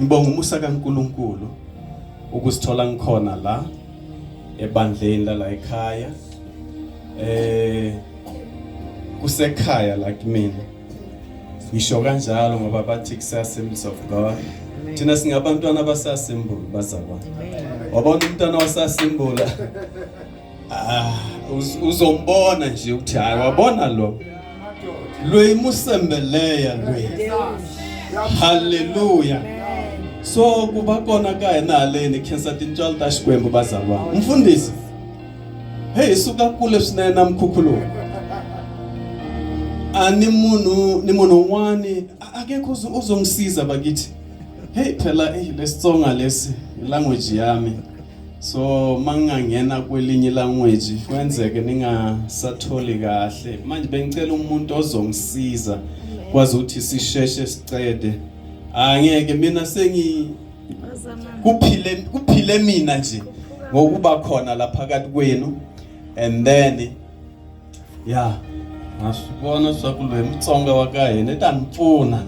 Ngibonga umusa kaNkuluNkulu ukusithola ngikhona la ebandleni la ekhaya. Kusekhaya la kumina. Ngisho kanjalo ngoba bathi kuse-Assemblies of God. Thina singabantwana abasasimbula bazalwane. Wabona umntwana wasasimbula. Ah, uzombona nje ukuthi hayi wabona lo. Lweyimusembeleya lwe. Hallelujah. So kuba kona ka hina haleni khensa tintswalo ta Xikwembu bazalwane. Mfundisi. Hey suka kule swinene na mkhukhu lowu. A ni munhu ni munhu un'wani akekho uzongisiza bakithi. Hey phela eh lesitsonga lesi language yami. So mangingangena kwelinye language kwenzeke ningasatholi kahle. Manje bengicela umuntu ozongisiza kwazi ukuthi sisheshe sicede. Angeke mina sengi kuphile kuphile mina nje ngokuba khona la phakathi kwenu and then ya ngasibona swa ku loyi Mutsonga wa ka hina i ta ni pfuna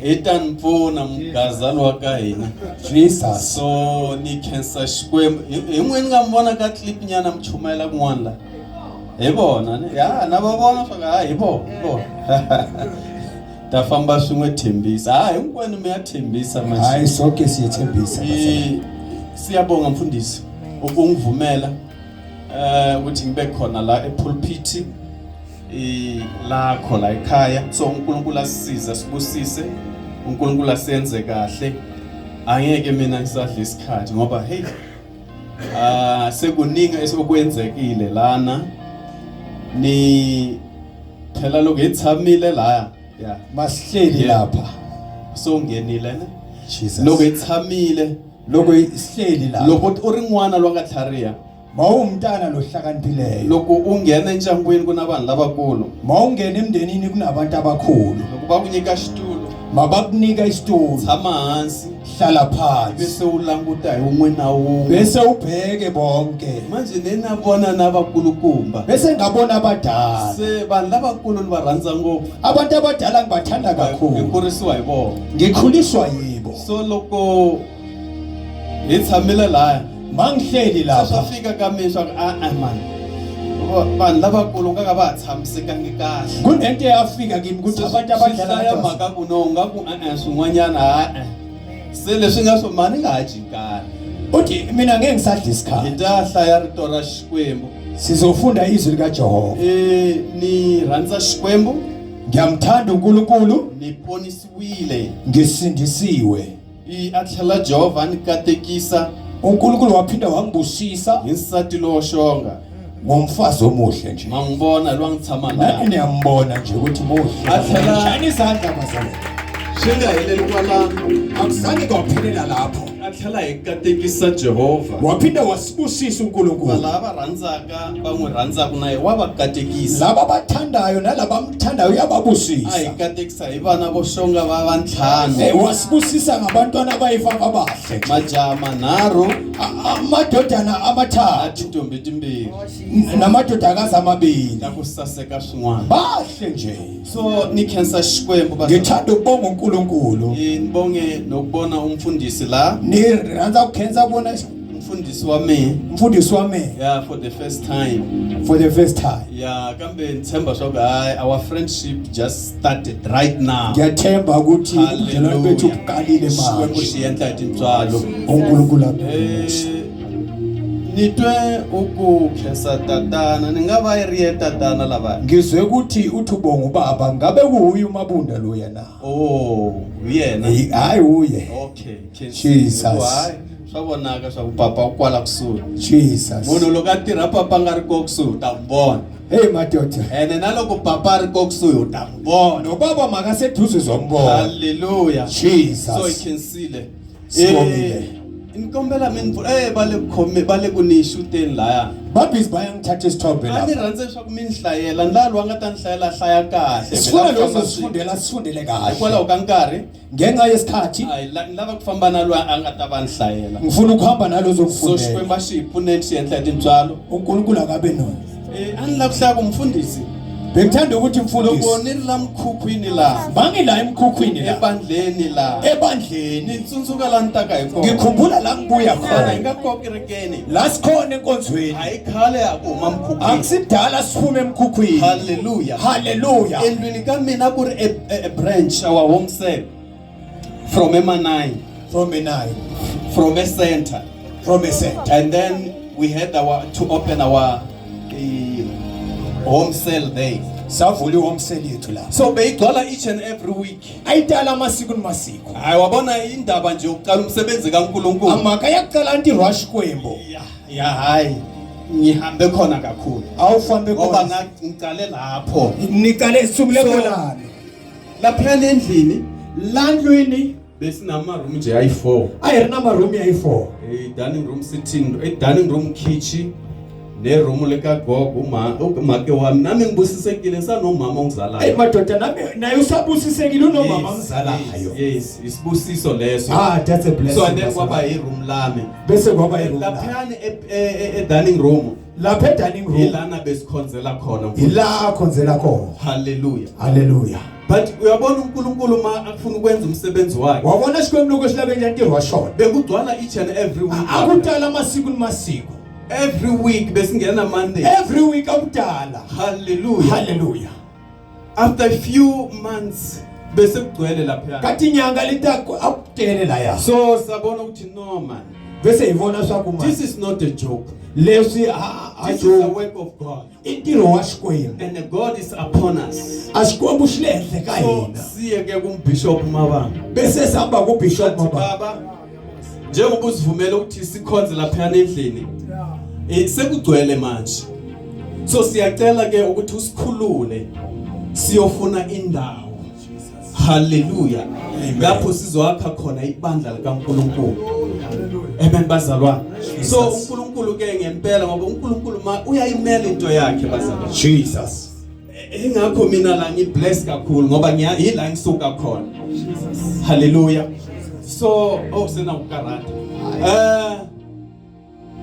i ta ni pfuna mugazani wa ka hina. Jesus. So ni khensa Xikwembu hi n'wini nga mi vona ka clip nyana mi chumayela kun'wana la hi vona ni ya na va vona swa ku ha hi vona hi vona ta famba swin'we Thembisa ha hinkwenu mi ya Thembisa manje. Hayi sonke siyethembisa. Siyabonga mfundisi ukungivumela ukuthi ngibe khona la epulpit lakho la ekhaya. So uNkulunkulu asisize sibusise, uNkulunkulu asenze kahle. Angeke mina ngisadla isikhathi ngoba hey sekuningi esokwenzekile lana. Ni phela lokhu itshamile la ya masihleli lapha so ngenile ne Jesus loko itshamile loko isihleli lapha loko u ri n'wana lwa nga tlhariha mawumntana lohlakaniphileyo loko u nghena endyangwini ku na vanhu lavakulu mawungena emndenini kunabantu abakhulu loko va ku nyika xitulu mabakunika isitulo tshama hansi hlala phansi bese u languta hi wun'we na wun'we bese ubheke bonke manje ne na vona na vakulukumba bese ngabona abadala se vanhu lavakulu ni va rhandza ngopfu abantu abadala ngibathanda hi kakhulu kurisiwa hi vona ngikhuliswa yibo so loko hi tshamile laya mangihleli se swa lapha fika ka mina swa ku a-a mani vanhu lavakulu nga ka va ha tshamisekangi kahle kunento eyafika kimi ukuthi abantu abadala hlaya mhaka ku no nga ku e-e swin'wanyana ha-e se leswi nga swo mani nga ha dyi nkarhi uthi mina ngeke ngisadla hi isikhathi ta hlaya rito ra Xikwembu. Sizofunda izwi likaJehova. Ni rhandza Xikwembu, ngiyamthanda uNkulunkulu, ni ponisiwile, ngisindisiwe. A tlhela Jehovha a ni katekisa uNkulunkulu waphinda wangibusisa hi nsati lowo xonga ngomfazi omuhle nje. Ma n'wi vona loyi a n'wi tshama nani laha niyambona nje ukuthi muhle. A tlhela- Shayani izandla bazalwane. Swi nga heleli kwalano akuzange kwaphelela lapho a tlhela hi katekisa Jehovha waphinda wasibusisa uNkulunkulu lava rhandzaka va n'wi rhandzaka na yena wa va katekisa laba abathandayo nalabamthandayo a hi uyababusisa katekisa hi vana vo xonga va va ntlhanu wasibusisa ngabantwana abayifa abahle majaha manharhu amadodana na amathathu tintombi timbirhi namadodakazi amabili ta ku saseka swin'wana bahle nje so ni khensa Xikwembu bazalwane. Ngithanda ukubonga uNkulunkulu Ngibonge nokubona umfundisi la ni rhandza ku khensa kubona umfundisi wa mina umfundisi wa mina yeah for the first time for the first time yeah kambe ngithemba swa ku hayi our friendship just started right now ngiyathemba ukuthi ubudlelwane bethu buqalile Xikwembu manje xi endla hi tintswalo uNkulunkulu abe Ni twe u ku khensa tatana ni nga va yi ri ye tatana lava ngizwe ukuthi uthi ubonga ubaba ngabe kuuye uMabunda lo yena oh uyena hayi uye okay Jesus. Hayi swa vonaka swa ku papa u kwala kusuhi Jesus munhu loko a tirha papa a nga ri ko kusuhi u ta n'wi vona hey madoda ene na loko papa a ri ko kusuhi u ta n'wi vona nobaba makaseduze uzombona halleluya Jesus so hi khensile Sibongile. Ni kombela mi ni va le ku khome va le ku ni xuteni laya babhizi bayangithatha isithombe a ni lapha rhandza leswaku mi ni hlayela ni laha loyi a nga ta ni hlayela a hlaya kahle sifuna Phela lo ku famba sifundela sifundele kahle hikwalaho ka nkarhi ngenxa yesikhathi a hi ni lava ku famba na loyi a nga ta va ni hlayela ngifuna ukuhamba nalo so zokufundela Xikwembu a xi hi pfuneni xi endla hi tintswalo uNkulunkulu akabe nona A ni lava ku hlaya ku mufundhisi Bengithanda ukuthi mfundisi. Loko ni ri la mkhukhwini la. Bangila emkhukhwini la. Ebandleni la. Ebandleni. Ni tsundzuka la ni taka hi kona. Ngikhumbula la ngibuya khona. Hi nga kokerekeni. La sikhona enkonzweni. Hayi khale ya ku huma mkhukhwini. Akusidala siphume emkhukhwini. Hallelujah. Hallelujah. Endlwini ka mina ku ri a branch our home cell from Ema9. From A9. From a center. From a center. And then we had our to open our home cell there. Savula i-home cell yethu la. So beyigcwala each and every week. Ayitala amasiko namasiko. Hayi wabona indaba nje yokuqala umsebenzi kaNkuluNkulu. Amaka yakuqala ntirho wa Xikwembu. Ya ya hayi ngihambe khona kakhulu. Awufambe Ngoba ngiqale lapho. Niqale sungule khona. Laphayana endlini La ndlwini besinama room nje ayi4. A hi ri na maroom ya yi-4. A dining room sitting, a dining room kitchen ne room leka gogo uma umake wami nami ngibusisekile ngisanomama ongizalayo. Hey madoda nami naye usabusisekile unomama omzalayo. Yes, isibusiso leso. Ah that's a blessing. So and then kwaba i room lami. Bese kwaba i room. Laphayana e dining room. Lapha e dining room. Ilana besikhonzela khona. Ila akhonzela khona. Hallelujah. Hallelujah. But uyabona uNkulunkulu uma akufuna ukwenza umsebenzi wakhe. Wabona Xikwembu loko xi lava endla ntirho wa xona. Bekugcwala each and every week. Akutala masiku ni masiku. Every week besingena Monday. Every week akutala. Hallelujah. Hallelujah. After a few months bese kugcwele lapha. Ka tinyanga leti akutele laya. So sabona ukuthi no man. Bese hi vona swa ku This is not a joke. Leswi a This is the work of God. I ntirho wa Xikwembu. And God is upon us. A Xikwembu xi le henhla ka So hina. siye ke kumbishop Mabanga. Bese sihamba ku Bishop Sathi, Mabanga. Baba njengoba usivumela ukuthi sikhonze laphayana endlini sekugcwele manje. So siyacela ke ukuthi usikhulule siyofuna indawo. Hallelujah. Lapho sizoakha khona ibandla likaNkuluNkulu. Amen bazalwane. So uNkulunkulu ke ngempela ngoba uNkulunkulu ma uyayimela into yakhe bazalwane. Jesus. Ingakho mina la ngibless kakhulu ngoba ngiya yila ngisuka khona. Jesus. Hallelujah. So oh sena ukarata.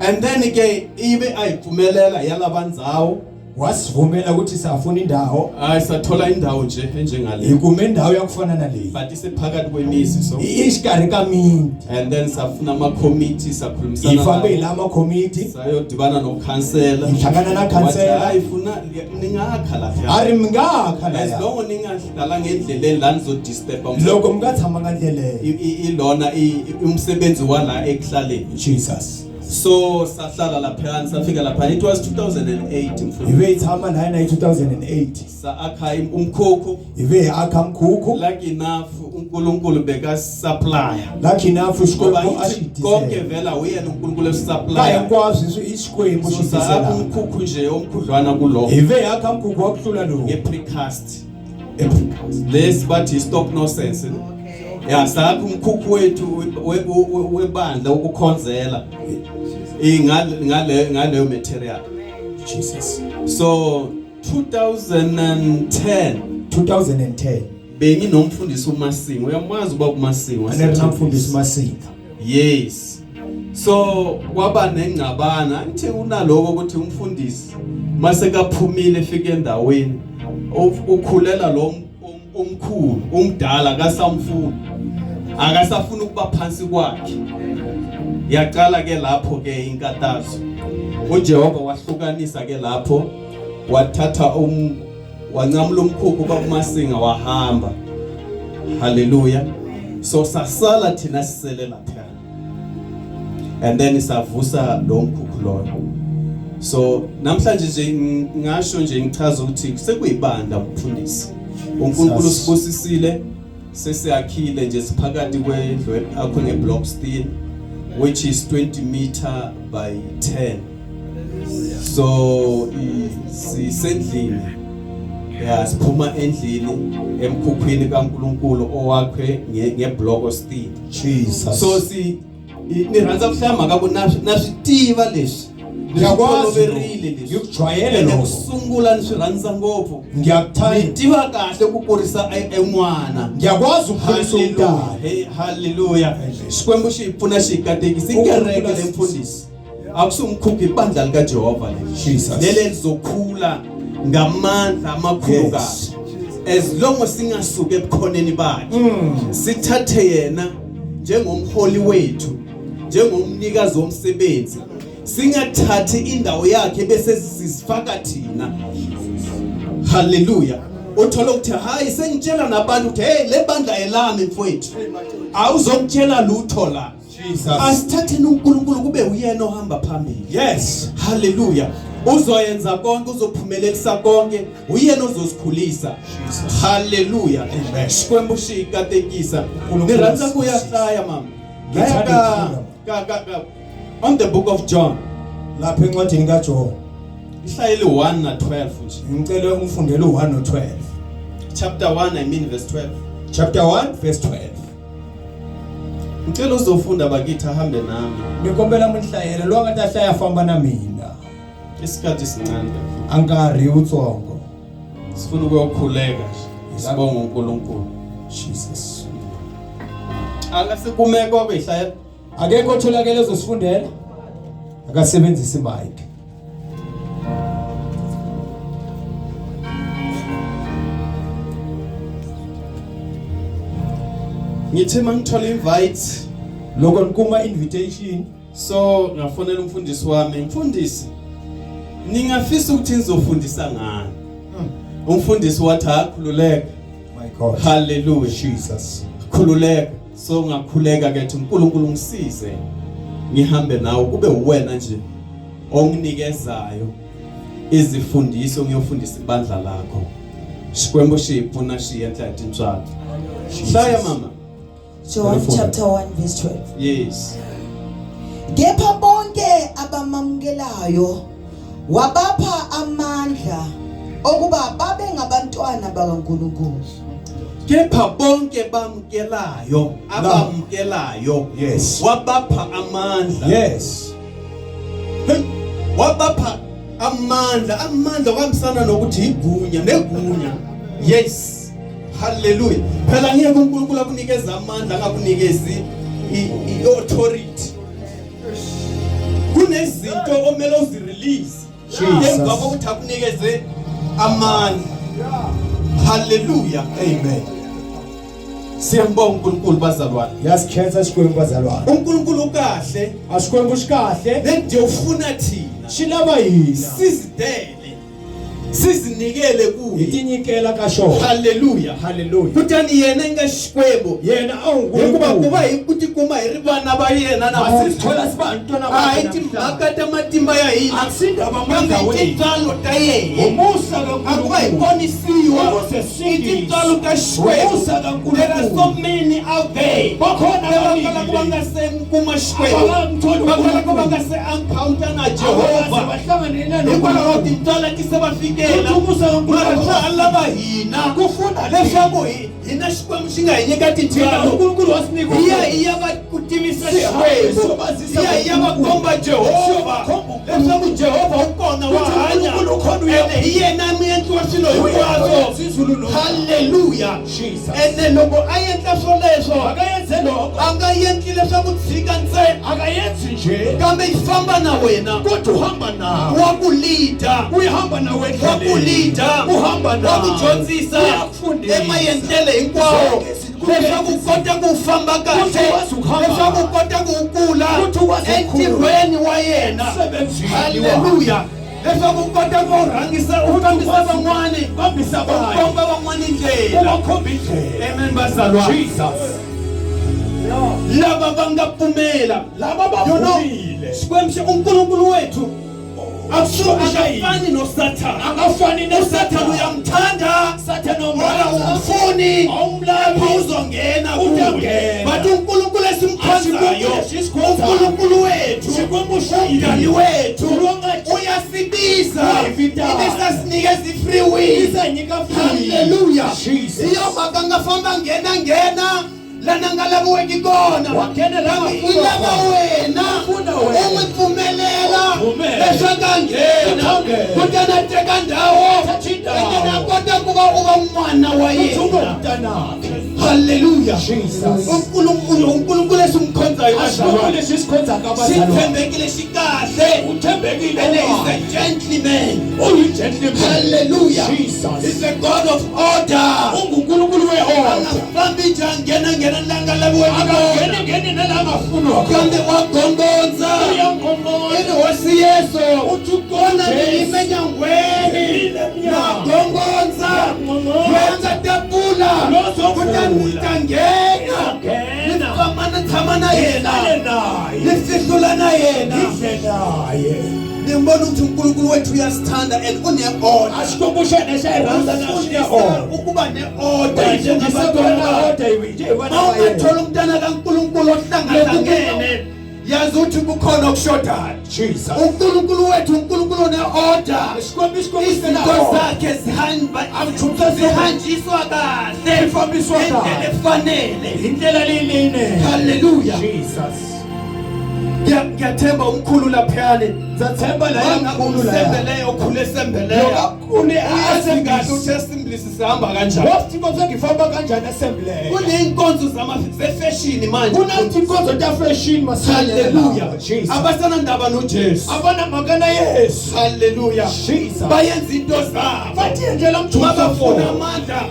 And then ke ibe ayiphumelela yalabanzawo Wasivumela ukuthi safuna indawo. Hayi sathola indawo nje enjengale. Hikume indawo yakufana nale. But isephakathi kwemizi so. Ixikarhi ka miti. And then safuna ama committee sakhulumisana. Hi fambe hi lama committee. Sayodibana no councillor. Hi hlangana na councillor. Hayi funa ningakha lapha. A ri mi nga kha la. As long ningadlala ngendleleni la nizodisturb. Loko mi nga tshamanga ndleleni. Ilona umsebenzi wala ekuhlaleni. Jesus. So sahlala lapha safika lapha it was 2008 mfowethu. Hi ve hi tshama lahaya hi 2008. Saakha umkhukhu. Hi ve hi akha mkhukhu. Lucky enough uNkulunkulu beka supplier. Lucky enough Xikwembu a xi konke vela uyena uNkulunkulu esupplier. Ka hinkwaswo i Xikwembu xi tisela. Umkhukhu nje omkhudlwana kulo. Hi ve hi akha mkhukhu wa ku hlula lowu. Nge precast. Lesi bathi stop nonsense. Ya sakho umkhukhu wethu webandla ukukhonzela ngale ngaleyo material. Jesus. So 2010 2010 benginomfundisi uMasinga uyamazi ubaba uMasinga Aneramfundisi Masinga. Yes. So kwaba nengxabana ngithe unaloko ukuthi umfundisi mase kaphumile efika endaweni ukhulela lo omkhulu umdala akasamfuni akasafuni ukuba phansi kwakhe. Yaqala ke lapho ke inkathazo. uJehova wahlukanisa ke lapho wathatha wancamula umkhukhu bakuMasinga wahamba. Hallelujah. So sasala thina sisele lapha. And then savusa lo mkhukhu loyo. So namhlanje nje ngasho nje ngichaza ukuthi sekuyibanda umfundisi. uNkulunkulu sibusisile sesiyakhile nje siphakathi kwendlu akho ngeblock steel which is 20 meter by 10. So sisendlini. Ya siphuma endlini emkhukhwini kaNkulunkulu owakhe ngeblock steel. Jesus. So si ni rhandza ku hlaya mhaka ku na swi tiva leswi. Ngiyakwazi Ngikutoverile leswi. Ngikujwayele Ene lokho. ku sungula ni swi rhandza ngopfu. Ngiyakuthanda. Ni tiva kahle ku kurisa en'wana. Ngiyakwazi ukukhulisa umntana. Hey, hallelujah. Xikwembu xi hi pfuna xi hi katekisa ikereke le mfundisi. Akusumkhukhu ibandla likaJehova leli. Jesus. Leli lizokhula. Ngamandla amakhulu Yes. kabi. As long as singasuki ebukhoneni bakhe. Sithathe yena njengomholi wethu, njengomnikazi womsebenzi. Singathathi indawo yakhe bese sizifaka thina. Hallelujah. Uthola ukuthi hayi sengitshela nabantu ukuthi hey le bandla elami mfowethu. Awuzongitshela lutho la. Jesus. Asithatheni uNkulunkulu kube uyena ohamba phambili. Yes. Hallelujah. Uzoyenza konke, uzophumelelisa konke, uyena ozosikhulisa. Jesus. Hallelujah. Amen. Xikwembu xi hi katekisa. Nkulunkulu Ni rhandza ku ya asibusise. hlaya mama. Laya Ngithanda ka ukufunda. ka ka ka on the book of John. Lapha encwadini kaJohn Ihlayeli 1 na 12 nje. ngicela ungifundele u1 no12. Chapter 1 I mean verse 12. Chapter 1 verse 12. Ngicela uzofunda bakithi ahambe nami. Nikombela munhlayelo lowu nga ta hlaya famba na mina. Isikhathi sincane kakhulu. A nkarhi wutsongo. Sifuna ukuyokhuleka nje. Sibonga uNkulunkulu. Jesus. Akasikumeko behlaya Akekho otholakele ozosifundela? Akasebenzisi mic. Ngithe mangithola invite Loko ni kuma invitation so ngafonela umfundisi wami mfundisi ningafisa ukuthi nizofundisa ngani umfundisi wathi hakhululeka my God. hallelujah Jesus. khululeka so ngakhuleka ke thi uNkulunkulu ngisize ngihambe nawe kube uwena nje onginikezayo izifundiso ngiyofundisa ibandla lakho Xikwembu xi hi pfuna xi endla hi tintswalo hlaya mama John Ngiyafunda. chapter 1 verse 12. yes Kepha bonke abamamukelayo wabapha amandla okuba babe ngabantwana bakaNkulunkulu. Kepha bonke bamkelayo abamkelayo Yes. wabapha amandla Yes. Hey, wabapha amandla amandla kwahambisana nokuthi igunya negunya yes haleluya phela ngeke uNkulunkulu akunikeza amandla angakunikezi i-authority kunezinto omele uzirelease Jesus. emva kokuthi akunikeze amandla haleluya Amen. siyambonga uNkulunkulu bazalwane Yasikhetha Xikwembu bazalwane. uNkulunkulu ukahle A Xikwembu xi kahle nede ufuna thina xi lava hina sizidele sizinikele hi kuye tinyikela ka xona. haleluya Hallelujah. kutani yena i nga Xikwembu Yena a wu hikuva ku Nkulunkulu. va hi ku tikuma hi ri vana va yena Asisithola sibantwana a hi timhaka ta matimba ya hina Akusindaba kambe amandla i wethu. tintswalo ta yena Umusa a ku va hi kaNkulunkulu. ponisiwa Ukuze i sindiswe. tintswalo ta Xikwembu Umusa kaNkulunkulu. there are so many out there Bakhona lava abaningi kalaka va nga se kuma Xikwembu Abakamtholi va kalaka va uNkulunkulu. nga se encounter na Abakaze Jehovha bahlangane hikwalaho naloNkulunkulu. tintswalo ti se va fikela Kuthi umusa kaNkulunkulu mara swa ha lava hina Kufuna leswaku hi hina Xikwembu xi nga hi nyika Thina tintswalo uNkulunkulu wasinika hi ya hi ya va ku tivisa Sihambe Xikwembu siyobazisa hi ya hi ya va ngoNkulunkulu. komba Jehovha Siyobakhomba uNkulunkulu. leswaku Jehovha u kona wa Ukuthi hanya uNkulunkulu ukhona uyena. ene hi yena muendli wa swilo Uyena hinkwaswo oyenza izulu nomhlaba. haleluya Jesus. ene loko a endla swoleswo Akayenze lokho. a nga endli leswaku tshika ntsena Akayenzi nje. kambe yi famba na wena Kodwa uhamba nawe. wa ku leader Uyahamba nawe wa ku endleleni. leader Uhamba wa ku nawe. dyondzisa Uyakufundisa. emayendlele hinkwawo Zonke izinto leswaku u kota ku famba kahle Ukuthi ukwazi ukuhamba. leswaku u kota ku kula Ukuthi ukwazi ukukhula. entirhweni wa yena Emsebenzini haleluya leswaku u kota ku rhangisa u fambisa van'wani Bambisa u abanye. komba van'wani ndlela Ubakhomba indlela. amen bazalwane Jesus. lava va nga pfumela Laba You know, bavumile. Xikwembu xa uNkulunkulu wethu Akusuka akafani noSathane Akafani uSathane noSathane. uyamthanda Sathane wala umlami. umfuni Awumlami. lapho uzongena kuwe Utangena. but uNkulunkulu esimkhonzayo Asikhonze, esikhonzayo. uNkulunkulu wethu Xikwembu xa umdali hina. wethu Longa- uyasibiza Uyivitana. ibisasinikeza i-free will Isanyika free. haleluya Jesus. hi yo mhaka nga famba nghena nghena lana nga laviweki kona Wa nghena la nga Kambe i lava funa wena Ufuna wena. u n'wi pfumelela Leswaku a nghena kutani a teka ndhawu ene a kota ku va u va n'wana wa yena. Haleluya. Unkulunkulu uNkulunkulu esimkhonzayo bazalwane sithembekile sikahle and is a gentleman. Hallelujah. He's a God of order. Ungunkulunkulu we-order. Angafambi nje angena ngena langa laviweke Akangeni ngeni nala angafunwa khona. kambe wa gongondza. Uyangqongqoza. I ri hosi Yesu Uthi kona uNkosi ni Jesu. yime nyangweni Ngiyile na emnyango. gongondza Ngiyangqongqoza. loyi a nga ta pfula Lozovula. kutani ni ta nghena Ngiyangena. ni famba ni tshama na yena Ngihlale naye. ni fihlula na yena Ngidle naye. Nimbona ukuthi uNkulunkulu wethu uyasithanda and une-order. Xikwembu xa hina xa hi rhandza na xi na Usifundisa order. ukuba ne-order Uyifundisa ku va na order nje hi vana Uma va yena. ungathola umntana kaNkulunkulu ohlanganahlangene yazi ukuthi kukhona okushodayo. Jesus. uNkulunkulu wethu uNkulunkulu one-order. Xikwembu Xikwembu xi na Izinto order. zakhe zihamba zihanjiswa kahle Zifambiswa kahle. ngendlela efanele. Hi ndlela leyi leyinene. Haleluya. Jesus. Ngiyathemba umkhulu laphayane. Ndza tshemba laya nkulu laya. Sembeleyo ukhule sembeleyo. Loko a kule a Uyazi kahle asembisi. ukuthi esimblisi sihamba kanjani. Wa swi tiva swa ku hi famba kanjhani assembly. Kuney'nkonzo zefeshini manje. Ku na tinkonzo ta fashion Haleluya. Jesus. Abasanandaba noJesu. A va na mhaka na Yesu. Haleluya. Jesus. Bayenza into zabo. Va ti endlela nchumu Mabafuna amandla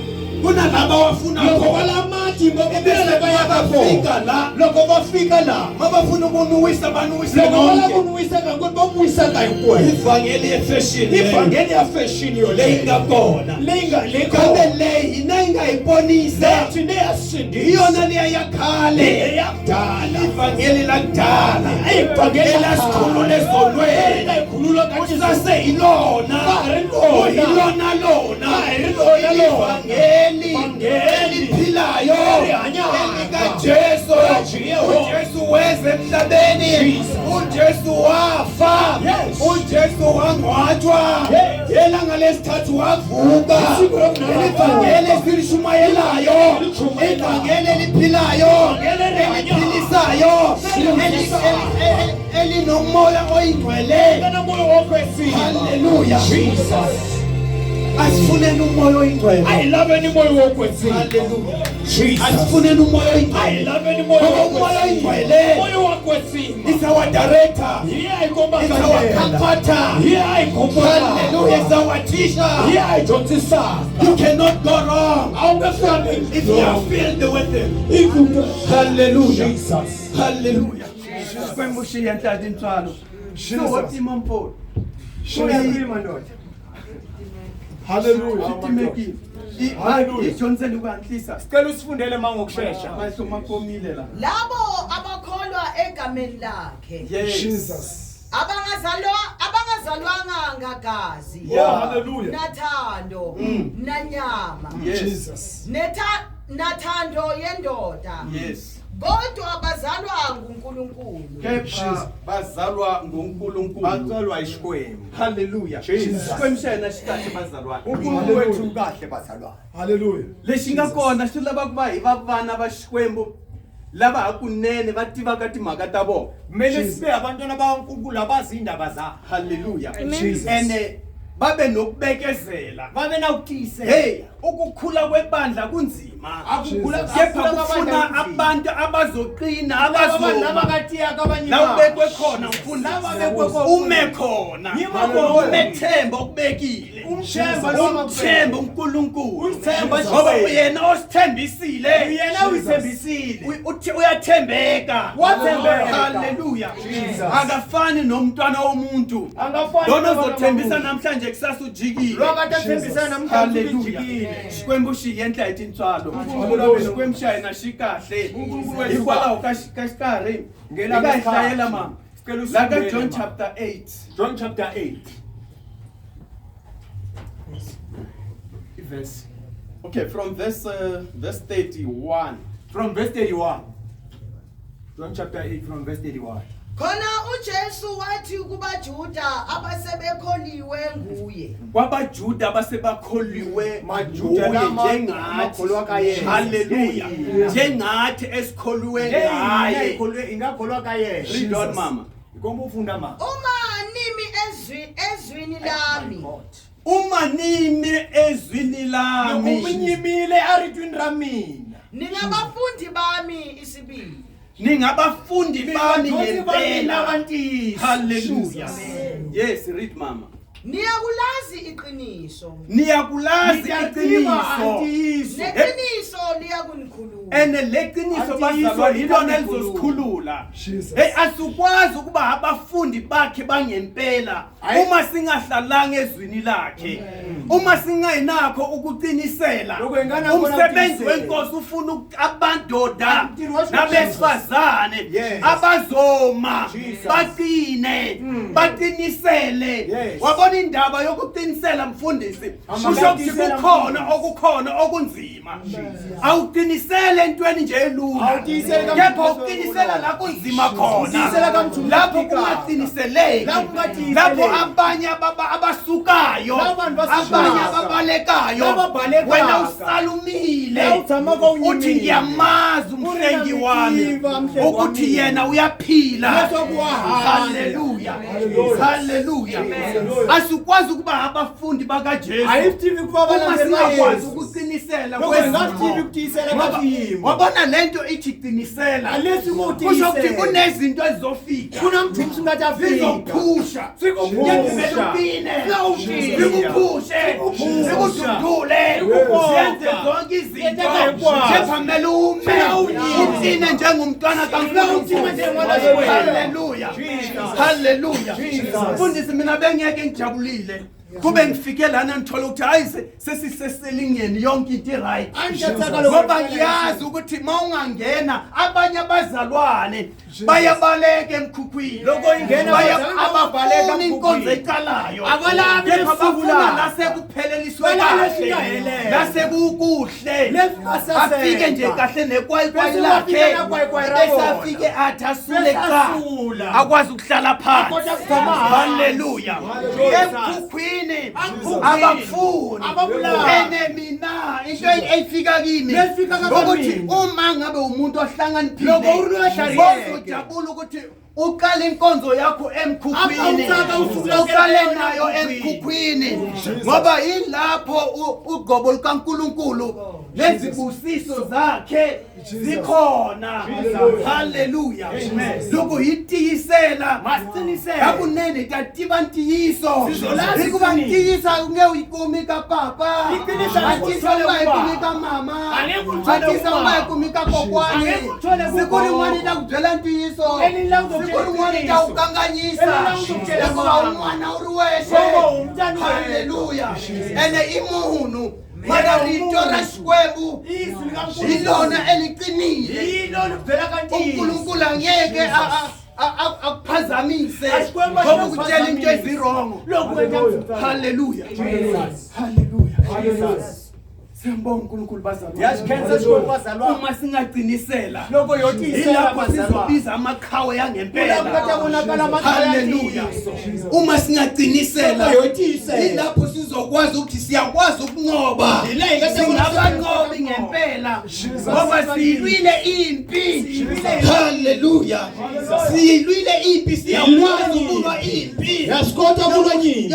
kunalaba wafuna Loko va khona. lava matimba va Ebese vuyela va ya ka mabafika kona. la Loko va fika la mabafuna ukunuwisa banuwise loko va lava ku nonke. n'wi wiseka ngoni va n'wi wiseka hinkwenu. Ivangeli yefeshini I vhangeli ya fashion leyi yoleyo nga kona. leyi nga leyi Kambe kona. leyi hina yi nga yi ponisa Leyi leyi ya sindisa. iyona liya ya khale. Leyi ya kudala. Ivangeli lakudala. Ivhangeli la Elasikhulula ezonweni. Leyi khulula ka Kusase yilona. Ka ha ri lona. Yilona lona. Ka ha ri lona lona. Ivangeli Ivangeli. eliphilayo. Elihanyaka. Elikajesu. LikaJehova. uJesu weza emhlabeni. Jesus. uJesu wafa. Yes. uJesu wangcwatshwa. Yes. Ngelanga lesithathu wavuka. Usuku lokunene Ivangeli esilishumayelayo. Elilishumayelayo. Ivangeli eliphilayo. Ivangeli elihanyayo. Eliphilisayo. Eliphilisayo. Elinomoya oyingcwele. Na moya wa kwetsima. Hallelujah. Jesus. Asifuneni umoya oyingcwele. A hi laveni moya wo kwetsima. Hallelujah. Jesus. Asifuneni umoya A hi oyingcwele. laveni moya Ngoba wo umoya kwetsima. oyingcwele Moya wa kwetsima. is our director. Hi yena a hi kombaka It's our ndlela. comforter. Hi yena a hi kombaka. Hallelujah. It's our teacher. Hi yena a hi dyondzisaka. You cannot go wrong A wu nge fambi if you are filled with him. If you Hallelujah. Jesus. Hallelujah. Xikwembu xi endla tintswalo. So wo tima mpfula. Uyapima ndoda. Hallelujah. Swi timekile. Hallelujah. Hi dyondzele ku hatlisa. Sicela usifundele ma ngokushesha. Mahlo ma komile la. Labo abakholwa egameni lakhe Yes. Jesus. abangazalwa abangazalwanga ngagazi Oh, hallelujah. nathando nanyama Yes. Jesus. netha nathando yendoda Yes. kodwa bazalwa nguNkulunkulu Kepha bazalwa nguNkulunkulu. Batswalwa iShikwembu. Hallelujah. Jesus. Xikwembu xa hina xi kahle bazalwana. uNkulunkulu wethu ukahle bazalwane. Hallelujah. Lexi nga kona xi lava ku va hi va vana va Xikwembu lava hakunene va tivaka timhaka ta vona. Kumele sibe abantwana bakaNkulunkulu abazi indaba zabo. Hallelujah. Jesus. Ene babe nokubekezela. Babe nawukutiyisela. Hey, ukukhula kwebandla kunzima. Akukhula Kepha kufuna abantu abazoqina abazoma. abakatiyaka abanye La ubekwe khona mfundisi. La babekwe khona. Ume khona. Yima khona. Umethemba okubekile. Umthemba lo Umthemba uNkulunkulu. Umthemba Ngoba Jesu. uyena osithembisile. Yena uyithembisile. Uyathembeka. Wathembeka. Hallelujah. Jesus. Akafani nomntwana womuntu. Angafani Lona nomntwana ozothembisa womuntu. namhlanje kusasa ujikile. Lwakade athembisana namhlanje Hallelujah. ujikile. Xikwembu xi endla hi tintswalo. Hallelujah. Xikwembu xa hina xi kahle. Unkulunkulu wethu Hikwalaho ka ka xikarhi. Ngela Hi ka hi ngesikhathi. hlayela mama. Sicela La ka usifundele, John ma. chapter 8. John chapter 8. Verse. Okay, from verse 31. From verse 31. John chapter 8 from verse 31. Khona uJesu wathi kubaJuda abasebekholiwe nguye KwabaJuda abasebakholiwe Majuda nguye lama- njengathi. amakholwa kayena. Hallelujah. Yeah. Njengathi esikholiwe ngaye. Ingakholwa kayena. Read on mama. Ikomba ufunda ma. uma ezwini lami Uma nime ezwini lami. Loko mi nyimile eritweni ra mina. Ningabafundi bami isibili. Ningabafundi bami Vadyondzi va mina ngempela. va ntiyiso. Hallelujah. Yes, read mama. Niyakulazi iqiniso. Niyakulazi Mi ta tiva iqiniso. ntiyiso. Neqiniso liyakunikhulula. Ene leqiniso Antiyiso bazalwane ilona liyanikhulula. elizosikhulula. Jesus. Hey, asikwazi ukuba abafundi bakhe bangempela Hayi. uma singahlalanga ezwini lakhe. Uma singayinakho ukuqinisela. Lokho ingane akubona Umsebenzi ukuqinisela. wenkosi ufuna abandoda Until what- nabesifazane Yes. abazoma Jesus. baqine baqinisele. Yes. Wabona indaba yokuqinisela mfundisi, Ama- kusho ukuthi Qinisela, kukhona mfundisi. okukhona okunzima. Awuqinisele entweni nje elula, Awuqinisele kepha kamfundisi uqinisela olula. la kunzima khona, Uqinisela kamthunzi lapho katikaka. kungaqiniseleki, La kungaqiniseleki. lapho abanye abasukayo, La bantu basukayo. abanye ababalekayo, La babalekaka. wena usalumile, La utshama ka unyimile. uthi ngiyamazi umhlengi wami Uri na ukuthi mhlengi yena uyaphila. Leswaku wa hanya. Haleluya, haleluya. Asikwazi ukuba abafundi bakaJesu A hi swi tivi ku va uma valandzeri va singakwazi Yesu. ukuqinisela Loko hi nga swi kwezimo. tivi ku tiyisela ka Ngoba- swiyimo. wabona lento ithi qinisela, A leswi ngo kusho ukuthi tiyisela. kunezinto ezizofika Ku na mchumu swi nga ta fika. zizophusha, Swikuphusha. Ngiyakuvela uqine, Siyawuqina. zikuphushe, Sikuphusha. zikududule, Sikuphosha. ziyenze zonke izinto, Yenteka hinkwaswo. kepha kumele ume Siyawunyima. uqine njengomntwana Siyawuqina njengomntwana kaNkulunkulu. Haleluya, Jesus. haleluya. Jesus. Mfundisi, mina bengeke ngijabulile kube ngifike lana ngithola ukuthi hayi sesiseselingeni yonke into i-right, A ni ta tsaka loko ngoba ngiyazi ukuthi uma ungangena abanye abazalwane bayabaleka emkhukhwini. Loko ingena bazalwane bayabaleka Abafuni inkonzo emkhukhwini. eqalayo, Abalavi kepha lesuku bafuna la. la sekupheleliswe Bala kahle, leswi nga helela. la sekukuhle, Leswi nga saseka. afike nje kahle nekwayikwayi Bese bafika lakhe, na kwayikwai ra bese vona. afike athi asule Bese cha, asula. akwazi ukuhlala phansi. Akota ku tshama hansi. Haleluya. Emkhukhwini abafuni. Ababulali. Ene mina into eyifika kimi Lefika ka ukuthi mina. uma ngabe umuntu ohlakaniphile, Loko u ri loyi a tlhariheke. ozojabula ukuthi uqale inkonzo yakho emkhukhwini, Apa utsaka usukela uqale emkhukhwini. nayo emkhukhwini, ngoba yilapho ugqobo lukaNkulunkulu lezibusiso zakhe zikhona. Haleluya. Lokhu yitiyisela Masiqinisele. hakunene ta tiva ntiyiso, Sizolazi hikuva iqiniso. ntiyiso a wu nge yi kumi ka papa, Iqiniso a tiyisa u nga yi kubaba. kumi ka mama, Angeke a ulithole tiyisa u nga yi kubaba. kumi ka kokwani. Angeke ulithole Siku kugogo. rin'wana yi ta ku byela ntiyiso, Elinye la uzokutshela siku rin'wana yi ta ku iqiniso. kanganyisa, Elinye la uzokutshela hikuva manga. un'wana u ri wexe. Ngoba umntana wedwa. Haleluya. Ene i munhu, mara rito ra Xikwembu Izwi likaNkulunkulu. hi lona eliqinile. Yilo libhela ka ntiyiso. uNkulunkulu angeke akuphazamise Axikwembu ngoba ukutshela into axikuphazamisi. ezirongo. Loko wena Haleluya, Jesus. haleluya. Jesus. Siyambonga uNkulunkulu bazalwane. Yasikhensa Xikwembu bazalwane. Uma singaqinisela, Loko yo tiyisela yilapho bazalwane. sizobiza amaqhawe yangempela. Kulapho kade bonakala amaqhawe Haleluya. yantiyiso. Uma singaqinisela, Loko yotiyisela. yilapho sizokwazi ukuthi siyakwazi ukunqoba. Yila yikade Singabanqobi ngempela ngoba siyilwile impi. Haleluya. Siyilwile impi, siyakwazi ukulwa impi. Yasikota kulwa nyimpi.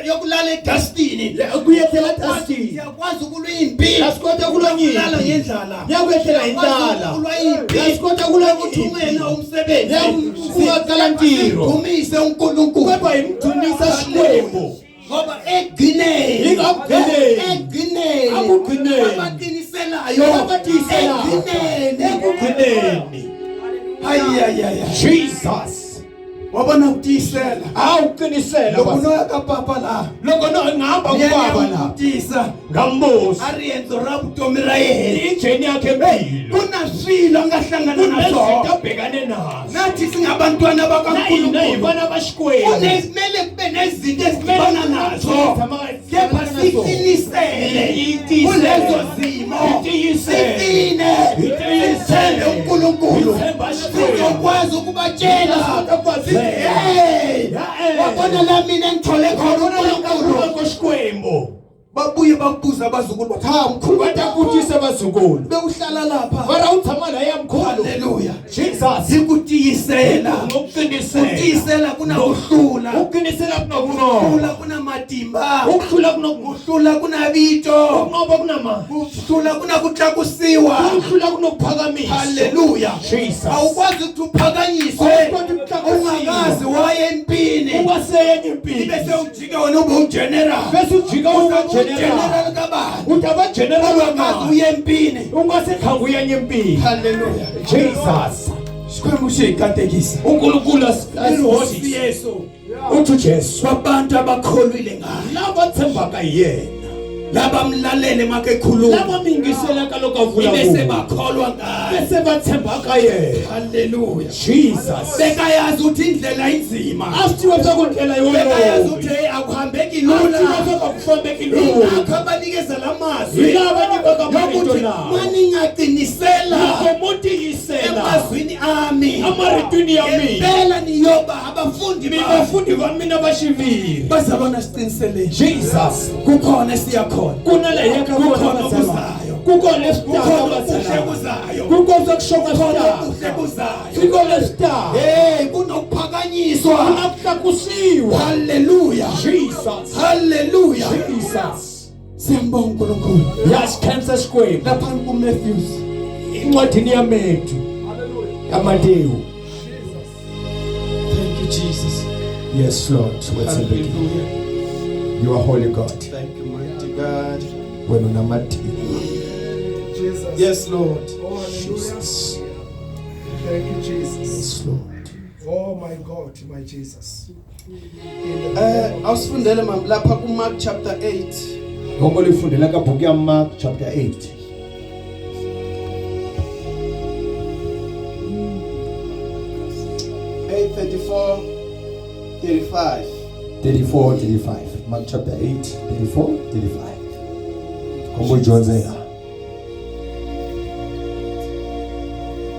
Yokulala edustini. Kuyethela dustini. Siyakwazi ukulwa impi. Yasikota kulwa nyimpi. Yokulala ngendlala. Yakwehlela indlala. Ukulwa impi. Yasikota kulwa Yokuthumela umsebenzi. Yakungaqala ntiro. Sidumise uNkulunkulu. Kodwa imdumisa Xikwembu. Ngoba ekugcineni, Ekugcineni. ekugcineni, Ekugcineni. abaqiniselayo, Abatiyiselayo. ekugcineni, Ekugcineni. Hayi, hayi, hayi. Jesus. Wabona ukutiyisela, Awuqinisela. loko noya ka papa la, Loko no ngihamba kubaba la. ngiyamtisa Ngambuza. a riendzo ra vutomi ra yena, Injeni yakhe empilo. ku na swilo a nga hlangana na Kunezinto swona. abhekane nazo. Nathi singabantwana bakaNkulunkulu, Nayibana baXikwembu. kunemele kube nezinto ezidibana nazo, kepha siqinisele kulezo zimo, siqine, sithembe uNkulunkulu, sizokwazi ukubatshela sithi, hey, wabona la mina engithole khona uNkulunkulu. Xikwembu. Babuye bakubuza abazukulu bathi ha mkhulu, Va ta vutisa vazukulu. Bewuhlala lapha. Va ra u tshama laya mkhulu. Haleluya. Jesus. Sikutiyisela. Ngokuqinisela. Kutiyisela kunakuhlula. Ukuqinisela Kuhlula kunokunqoba. kunamatimba. Ukuhlula kunokunqoba. Kuhlula kunabito. Ukunqoba kunamandla. Kuhlula kunakutlakusiwa. Ukuhlula kunokuphakamiswa. Haleluya. Jesus. Awukwazi ukuthi uphakanyiswe Awukwazi ukuthi uphakanyiswe. ungakazi waye empini. Ungaseyenye impilo. Ibe sewujike wena ube ugeneral. Bese ujika Uzabe uba general. ugeneral kabani? Uthi abageneral Ungakazi wamandla. uye empini. Ungasekhange uyenye impilo. Haleluya. Jesus. Sikhwembu siyikatekisa. uNkulunkulu Inkosi asibusise. Yesu. Uthi uJesu Kwabantu abakholwile ngaye. laba thembaka yena. Labamlalele makekhuluma. Laba mingisela kaloko avula Ibese kubo. bakholwa ngaye. Bese bathembaka yena. Haleluya. Jesus. Bekayazi ukuthi indlela inzima. Asithiwe sekundlela Bekayazi yololo. ukuthi hey akuhambeki Asithiwe lula. sekakufambeki lula. Ingakho abanikeza lamazwi. Yilaba nyibaka Yokuthi marito lawa. maningaqinisela Ngomotiisela emazwini ami. amaritwini ya mina. Ngempela niyoba abafundi bami. Bafundi va mina va xiviri. Bazalwana siqiniseleni. Jesus. Kukhona esiya khona. Kuna la yaka Kukhona okuzayo. Kukhona lesitaka Kukhona okuhle kuzayo. Kukhona kushoka Kukhona sitaka. okuhle kuzayo. Kukhona lesitaka. Hey kunokuphakanyiswa. Kunakuhlakusiwa. Haleluya. Jesus. Haleluya. Jesus. Siyambonga uNkulunkulu. Yasikhensa Xikwembu. Lapha kuMatthews Incwadini ya Matthew. Ya Matewu. Thank you Jesus. Yes Lord, wethembekile. Hallelujah. You are holy God. Thank you mighty God. Wena unamadini. Jesus. Yes Lord. Oh, hallelujah. Jesus. Thank you, Jesus. Yes Lord. Oh, my God, my Jesus. In the name of Awusifundele mama lapha ku Mark chapter 8. Ngomba lifundela ka buku ya Mark chapter 8. Eight 34 35. 34 35. Mark chapter 8 34 35. Ngomba ujonzela.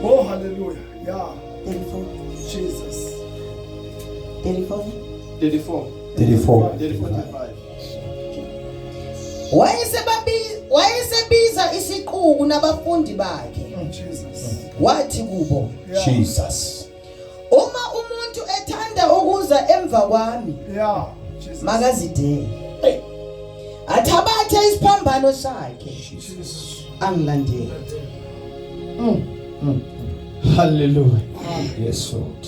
Oh, hallelujah. Yeah. 34 Jesus. 34 34 34 34 35. Wayesebiza isiquku nabafundi bakhe. Jesus. Wathi kubo, Yeah. Jesus. uma umuntu ethanda ukuza emva kwami, Yeah. Jesus. makazidele. Athabathe isiphambano sakhe Jesus. angilandele. Hallelujah. Yes Lord.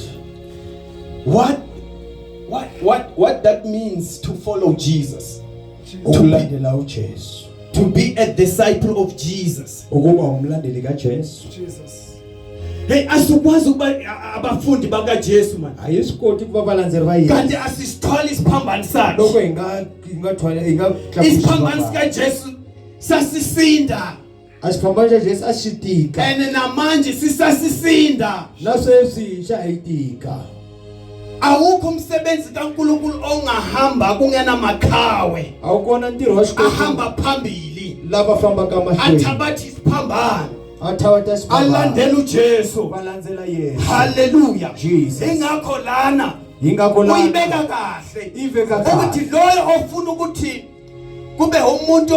What that means to follow Jesus. Ukulandela uJesu. To be a disciple of Jesus. Ukuba umlandeli kaJesu. Jesus. Hey asikwazi ukuba abafundi bakaJesu man. Ayisikoti kuba balandzeli va yena. Kanti asisithwali isiphambano sakhe. Loko hi nga hi nga thwala hi nga Isiphambano sikaJesu sasisinda. A xiphambano xa Jesu a xi tika. And namanje sisasisinda. Na sweswi xa hi tika. Awukho umsebenzi kaNkuluNkulu ongahamba kungena makhawe. A wu kona ntirho wa Xikwembu Ahamba phambili. lava fambaka mahlweni. Athabathe isiphambano. A thavata xiphambano. Alandela uJesu. Va landzela yena. Haleluya. Jesus. Ingakho lana Yingakho la uyibeka kahle. Iveka kahle. Ukuthi loyo ofuna ukuthi kube umuntu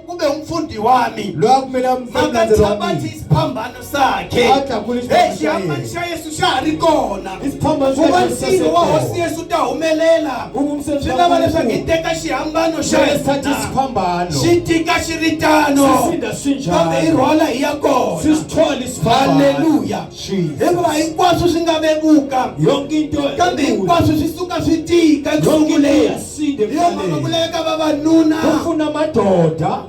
kube umfundi wami Loyi a kumele a mlandzeli wa makathabathe mina. isiphambano sakhe. A tlakule xiphambano Hey xa xihambano yena. xa Yesu xa ha ri kona. Isiphambano xa Kuva Yesu ntirho wa sasekhona. Hosi Yesu ta humelela. Ukuba umsebenzi Swi lava leswaku hi kaNkulunkulu. teka xihambano xa Kumele sithathe hina. isiphambano. Xi tika xi ri tano. Sisinda sinjalo. Kambe hi rhwala hi ya kona. Sisithwale isiphambano. Haleluya. Jesus. Hikuva hinkwaswo swi nga vevuka. Yonke into Kambe hinkwaswo swi suka swi tika eku Yonke into sunguleni. iyasinda Hi yo mhaka ekuqaleni. ku laveka vavanuna Kufuna amadoda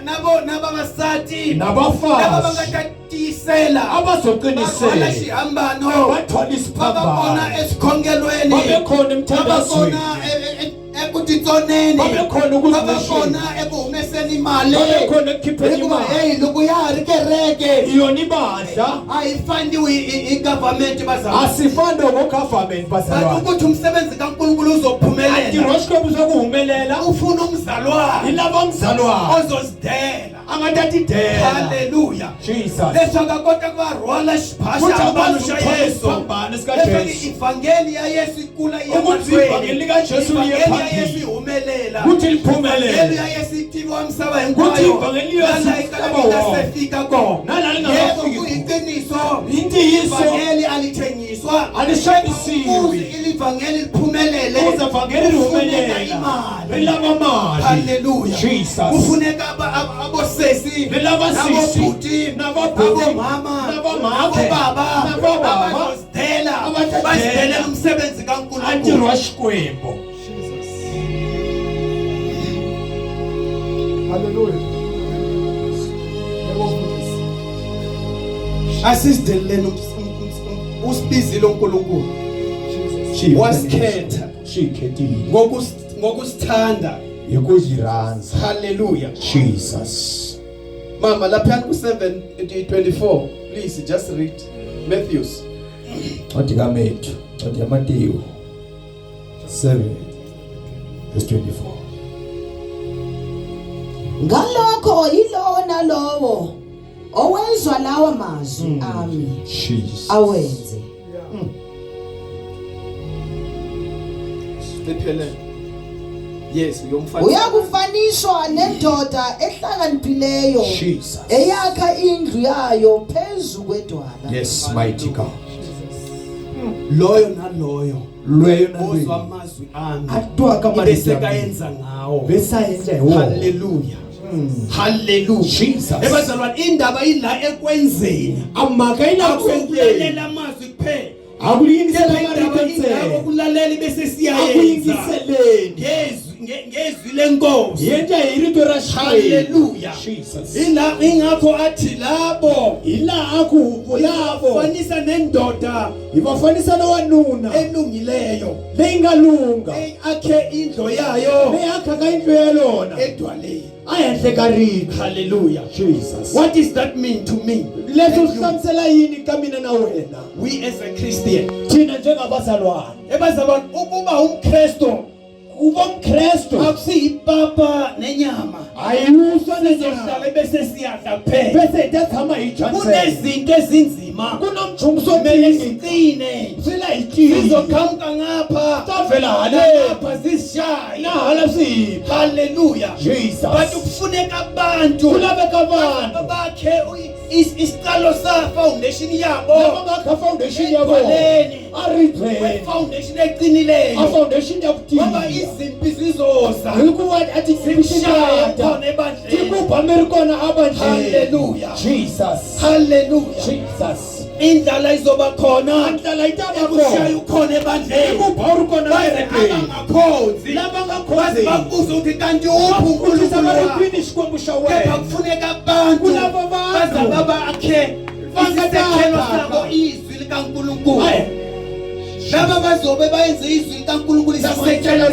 na vo na vavasati Nabafazi. lava va nga ta tiyisela va rhwala abazoqinisela xihambano bathwale va va isiphambano kona esikhongelweni babe khona va va emthandazweni kona ekutitsoneni Babe khona va va ukuzimisela. kona eku humeseni mali Babe khona ekukhipheni hikuva imali. heyi loko ya ha ri kereke Yona ibandla a yi fandiwi hi government bazalwane asifani ngogovernment but bazalwane. ukuthi umsebenzi kaNkulunkulu Ntirho uzophumelela wa Xikwembu swa ku humelela ufuna umzalwane hi lava mzalwane ozozidela A nga ta tidyela. Haleluya. Jesus. Leswaku a kota ku va rhwala Kuthi xiphambano xa akwazi Yesu. isiphambano Leswaku sikaJesu. ivhangeli ya Yesu yi kula yi ya Ukuthi mahlweni. ivhangeli likaJesu liye Ivhangeli ya phambili. Yesu yi humelela. Kuthi liphumelele. Ivhangeli ya Yesu yi tiviwa misava Kuthi hinkwayo. ivhangeli ya Yesu Nala yi kalaka umhlaba yi nga wonke. se fika kona. Nala lingakafiki Yebo, khona. kuyiqiniso. Intiyiso. Ivhangeli alithengiswa. Alishayisiwi. Ukuze ilivhangeli liphumelele. Ukuze ivhangeli Kufuneka lihumelele. imali. Ri lava mali. Hallelujah. Jesus. Kufuneka abosesi, Ri lava sisi, nabobhuti, nabobhuti, nabomama, nabomake, nabobaba, nabobaba, abazozidela, abatadela. bazidelela umsebenzi A kaNkulunkulu. ntirho wa Xikwembu. Jesus. Hallelujah. Yebo mfundisi. Asizideleleni usibizile uNkulunkulu. Jesus. Wasikhetha. Xi khetile. Ngokusithanda. Hi ku yi rhandza. Hallelujah. Jesus. Mama lapha ku 7:24 please just read Matthews. Ncwadi kaMethu, ncwadi yaMateyu 7 verse 24. Ngalokho yilowo nalowo owezwa lawa mazwi ami Jesus. awenze. Yeah. Liphelele. Yes, uyomfana. Uyakufaniswa nendoda ehlakaniphileyo Jesus. eyakha indlu yayo phezu kwedwala. Yes, mighty God. Loyo naloyo Lweyo na ozwa lweyo amazwi ami a twaka marito bese ya mina. kayenza ngawo. Bese a endla hi wona. Hallelujah. Hallelujah. Jesus. Ebazalwane indaba ila ekwenzeni. A mhaka yi la ku endleni. Akukulalela amazwi kuphela. A ku yingisela Kepha marito indaba ila ntsena. okulalela bese A ku siyayenza. yingiseleni. Ngezwi lenkosi. Hi endla hi rito ra Xikwembu. Hallelujah. Jesus. Ila ingakho athi labo Hi laha a ku lavo fanisa nendoda hi va fanisa na wanuna elungileyo leyi nga lunga akhe indlu yayo leyi akhaka yindlu ya yona edwaleni. a henhla ka ribye. Hallelujah. Jesus. What does that mean to me? Leswo swi hlamusela yini ka mina na wena? We as a Christian. Thina njengabazalwane. Ebazalwane ukuba umKristu Ku va mukrestu akusiyipapa nenyama. a yi wuswa ni nyama. Sizohlala bese siyadla kuphela. Bese hi ta tshama hi dya ntsena. Kunezinto ezinzima. Ku na minchumu swo Kumele tingi siqine. swi la hi tiyi. Sizoqhamuka ngapha. Ta vela haleni Ngapha zisishaye. na hala swi hi ba. Hallelujah. Jesus. But kufuneka abantu Ku laveka vanhu bakhe isiqalo sa foundation lava yabo. nga kha foundation ya vona Edwaleni. a ribyeni Foundation eqinileyo. a foundation ya ku Ngoba tiya izimpi zizoza. hikuva a Zikushaye titata khona ebandleni. ti ku ba mi ri kona abandleni. Hallelujah. Jesus. Hallelujah. Jesus. Indlala izoba khona. Ndlala yi ta va Ekushaya kona. ukhona ebandleni. Ku ba u ri kona Baze ekerekeni. abangakhonzi. Lava nga Baze khonzeki. bakubuze ukuthi kanti uphi Vutisa uNkulunkulu va ri wakho. kwini Xikwembu xa Kepha wena? kufuneka abantu Ku lava vanhu. baze babakhe Va nga ta isisekelo aka. sabo izwi likaNkulunkulu. Ayi. Laba bazobe bayenze izwi likaNkulunkulu isisekelo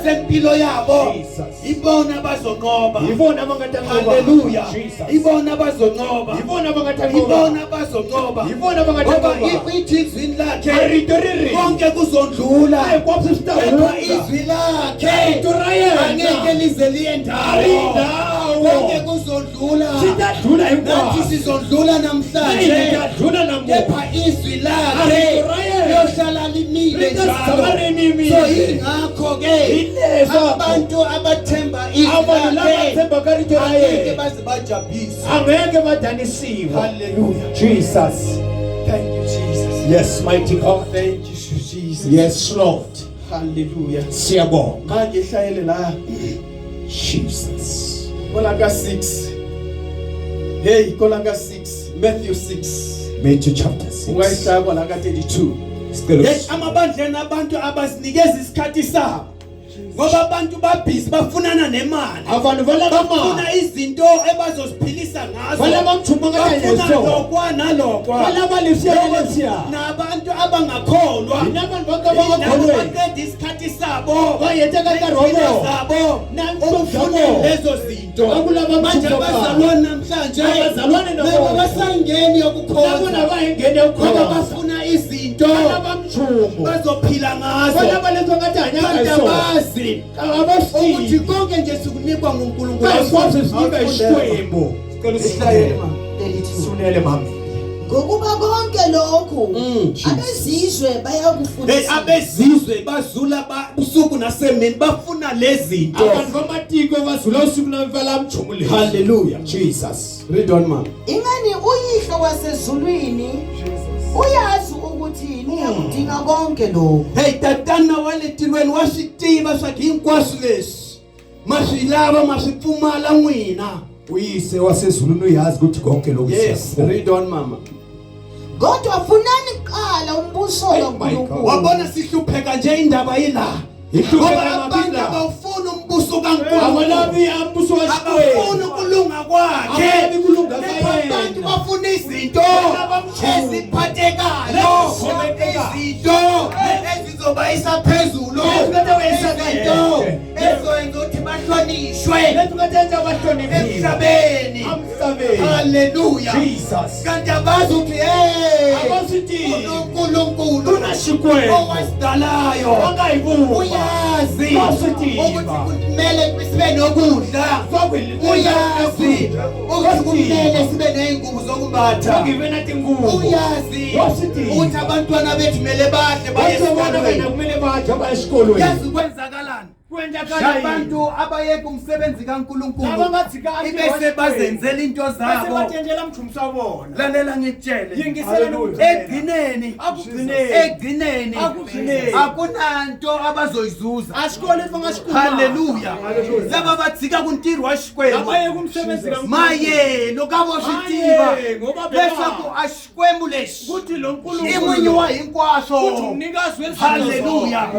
sempilo yabo. Jesus. Ibona bazonqoba. Hi vona va nga ta nqoba. Hallelujah. Jesus. Ibona bazonqoba. Hi vona va nga ta nqoba. Ibona bazonqoba. Hi vona va nga ta Ngoba nqoba. ithi izwi lakhe A rito ri ri. konke kuzondlula. Hinkwaswo swi ta Kepha hundza. izwi lakhe Rito ra yena. angeke lize liye ndawo. A ri ndawo. Konke kuzondlula. Swi ta dlula Nathi hinkwaswo. sizondlula Na namhlanje. hina ta dlula namuntlha. Kepha izwi lakhe A rito ra yena. liyohlala limile Ri ta tshama ri yimile. So yingakho ke Hileswaku abantu abathemba izwi a vanhu lava lakhe tshembaka rito ra angeke yena baze bajabhise. angeke va danisiwa. Hallelujah. Jesus. Thank you Jesus. Yes, mighty God. Thank you Jesus. Yes, Lord. Hallelujah. Siyabonga. Manje hlayele la Jesus. kola ka 6. Hey, kola ka 6, Matthew 6. Matthew chapter 6. Ungayihlaya kola ka 32. Sicelo. Yes, amabandleni abantu abazinikeza isikhathi sabo. Ngoba abantu babhizi bafunana nemali. Abantu va lava Bafuna mali. izinto ebazoziphilisa ngazo. Va lava nchumu va nga ta Bafuna hanya hi swona. lokwa nalokwa. Va lava leswiya na leswiya. Nabantu abangakholwa. Hina vanhu va ka va nga Yilabo kholweni. baqeda isikhathi sabo. Va heteka nkarhi wa Nempilo vona. zabo. Na vutomi bya Ukufuna vona. lezo zinto. Va ku lava Manje nchumu wo karhi. abazalwane namhlanje. Abazalwane Labo nabona. basangeni yokukhonza. Nabona va hi nghene Ngoba ku bafuna izinto. Va lava nchumu. Bazophila ngazo. Va lava leswi va nga ti hanyaka hi Kanti swona. abazi A va swi ukuthi tivi. konke nje sikunikwa nguNkulunkulu. Ka hinkwaswo swi nyika hi Xikwembu. Sicela Ihlayele usunele mama. 32. Sunele mami. Ngokuba konke lokhu abezizwe Hey bayakufunisisa. abezizwe bazula usuku nasemini bafuna lezi zinto. Abantu bamatiko bazula usuku namfela mchumu lezi. Hallelujah. Jesus. Read on mama. Ingani uyihlo wasezulwini uyazi ukuthi niyakudinga konke lokhu. Hey tatana wa le tilweni wa swi tiva swa ku hinkwaswo leswi ma swi lava ma swi pfumala n'wina. Uyise wasezulwini uyazi ukuthi konke lokhu Yes, siyakufuna. read on mama. Kodwa funani kuqala umbuso Hey, my kaNkulunkulu. God. Wabona sihlupheka nje indaba yila. Ihlupheka Ngoba abantu mabila. abawufuni umbuso kaNkulunkulu. Abalabi umbuso Abafuni kaShikwembu. ukulunga kwakhe. Abalabi ukulunga Kepha kwayena. abantu bafuna izinto Abamthume. eziphathekayo, Lezikhomekayo. izinto ezizobayisa phezulu, izinto ezizoyenza ukuthi bahlonishwe Lethu katenza abahloniphiwe. emhlabeni. Emhlabeni. Haleluya. Jesus. Kanti abazi ukuthi hey Abazi uNkulunkulu Kuna Xikwembu. owasidalayo Angayibumba. uyazi Wasitiva. ukuthi kumele sibe nokudla, uyazi ukuthi kumele sibe ney'ngubo zokumbatha, Ngibe nathi ngubo. uyazi Wasitiva. ukuthi abantwana bethu kumele badle baye Bathi bona wena esikolweni. kumele badle baye esikolweni. Yazi kwenzakalani? Kwenzakalani? Abantu abayeka umsebenzi kaNkulunkulu Labangathika ibese bazenzela into Bese zabo. batshentshela mthumsa wona. Lalela ngikutshele, Yingisela ngikutshele. ekugcineni, Akugcineni. ekugcineni Akugcineni. akunanto abazoyizuza. Asikole fangasikuma. Haleluya. Lava va tshika ku ntirho wa Xikwembu Abayeka umsebenzi kaNkulunkulu. maye loko a vo swi tiva Maye, ngoba beba- leswaku a Xikwembu lexi Kuthi lo i Nkulunkulu n'winyi wa hinkwaswo. Kuthi umnikazi wezinto Haleluya.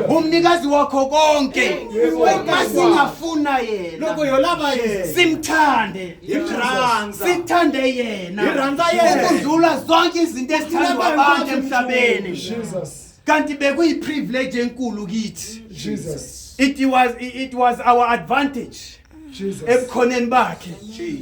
Umnikazi wakho konke. Uma singafuna yena Loko yolaba yena. simthande, Imrhandza. sithande yena Irhandza yena. ukudlula zonke izinto ezithandwa abantu emhlabeni. Jesus. Kanti bekuyi-privilege enkulu kithi. Jesus. It was our advantage Jesus. ebukhoneni bakhe,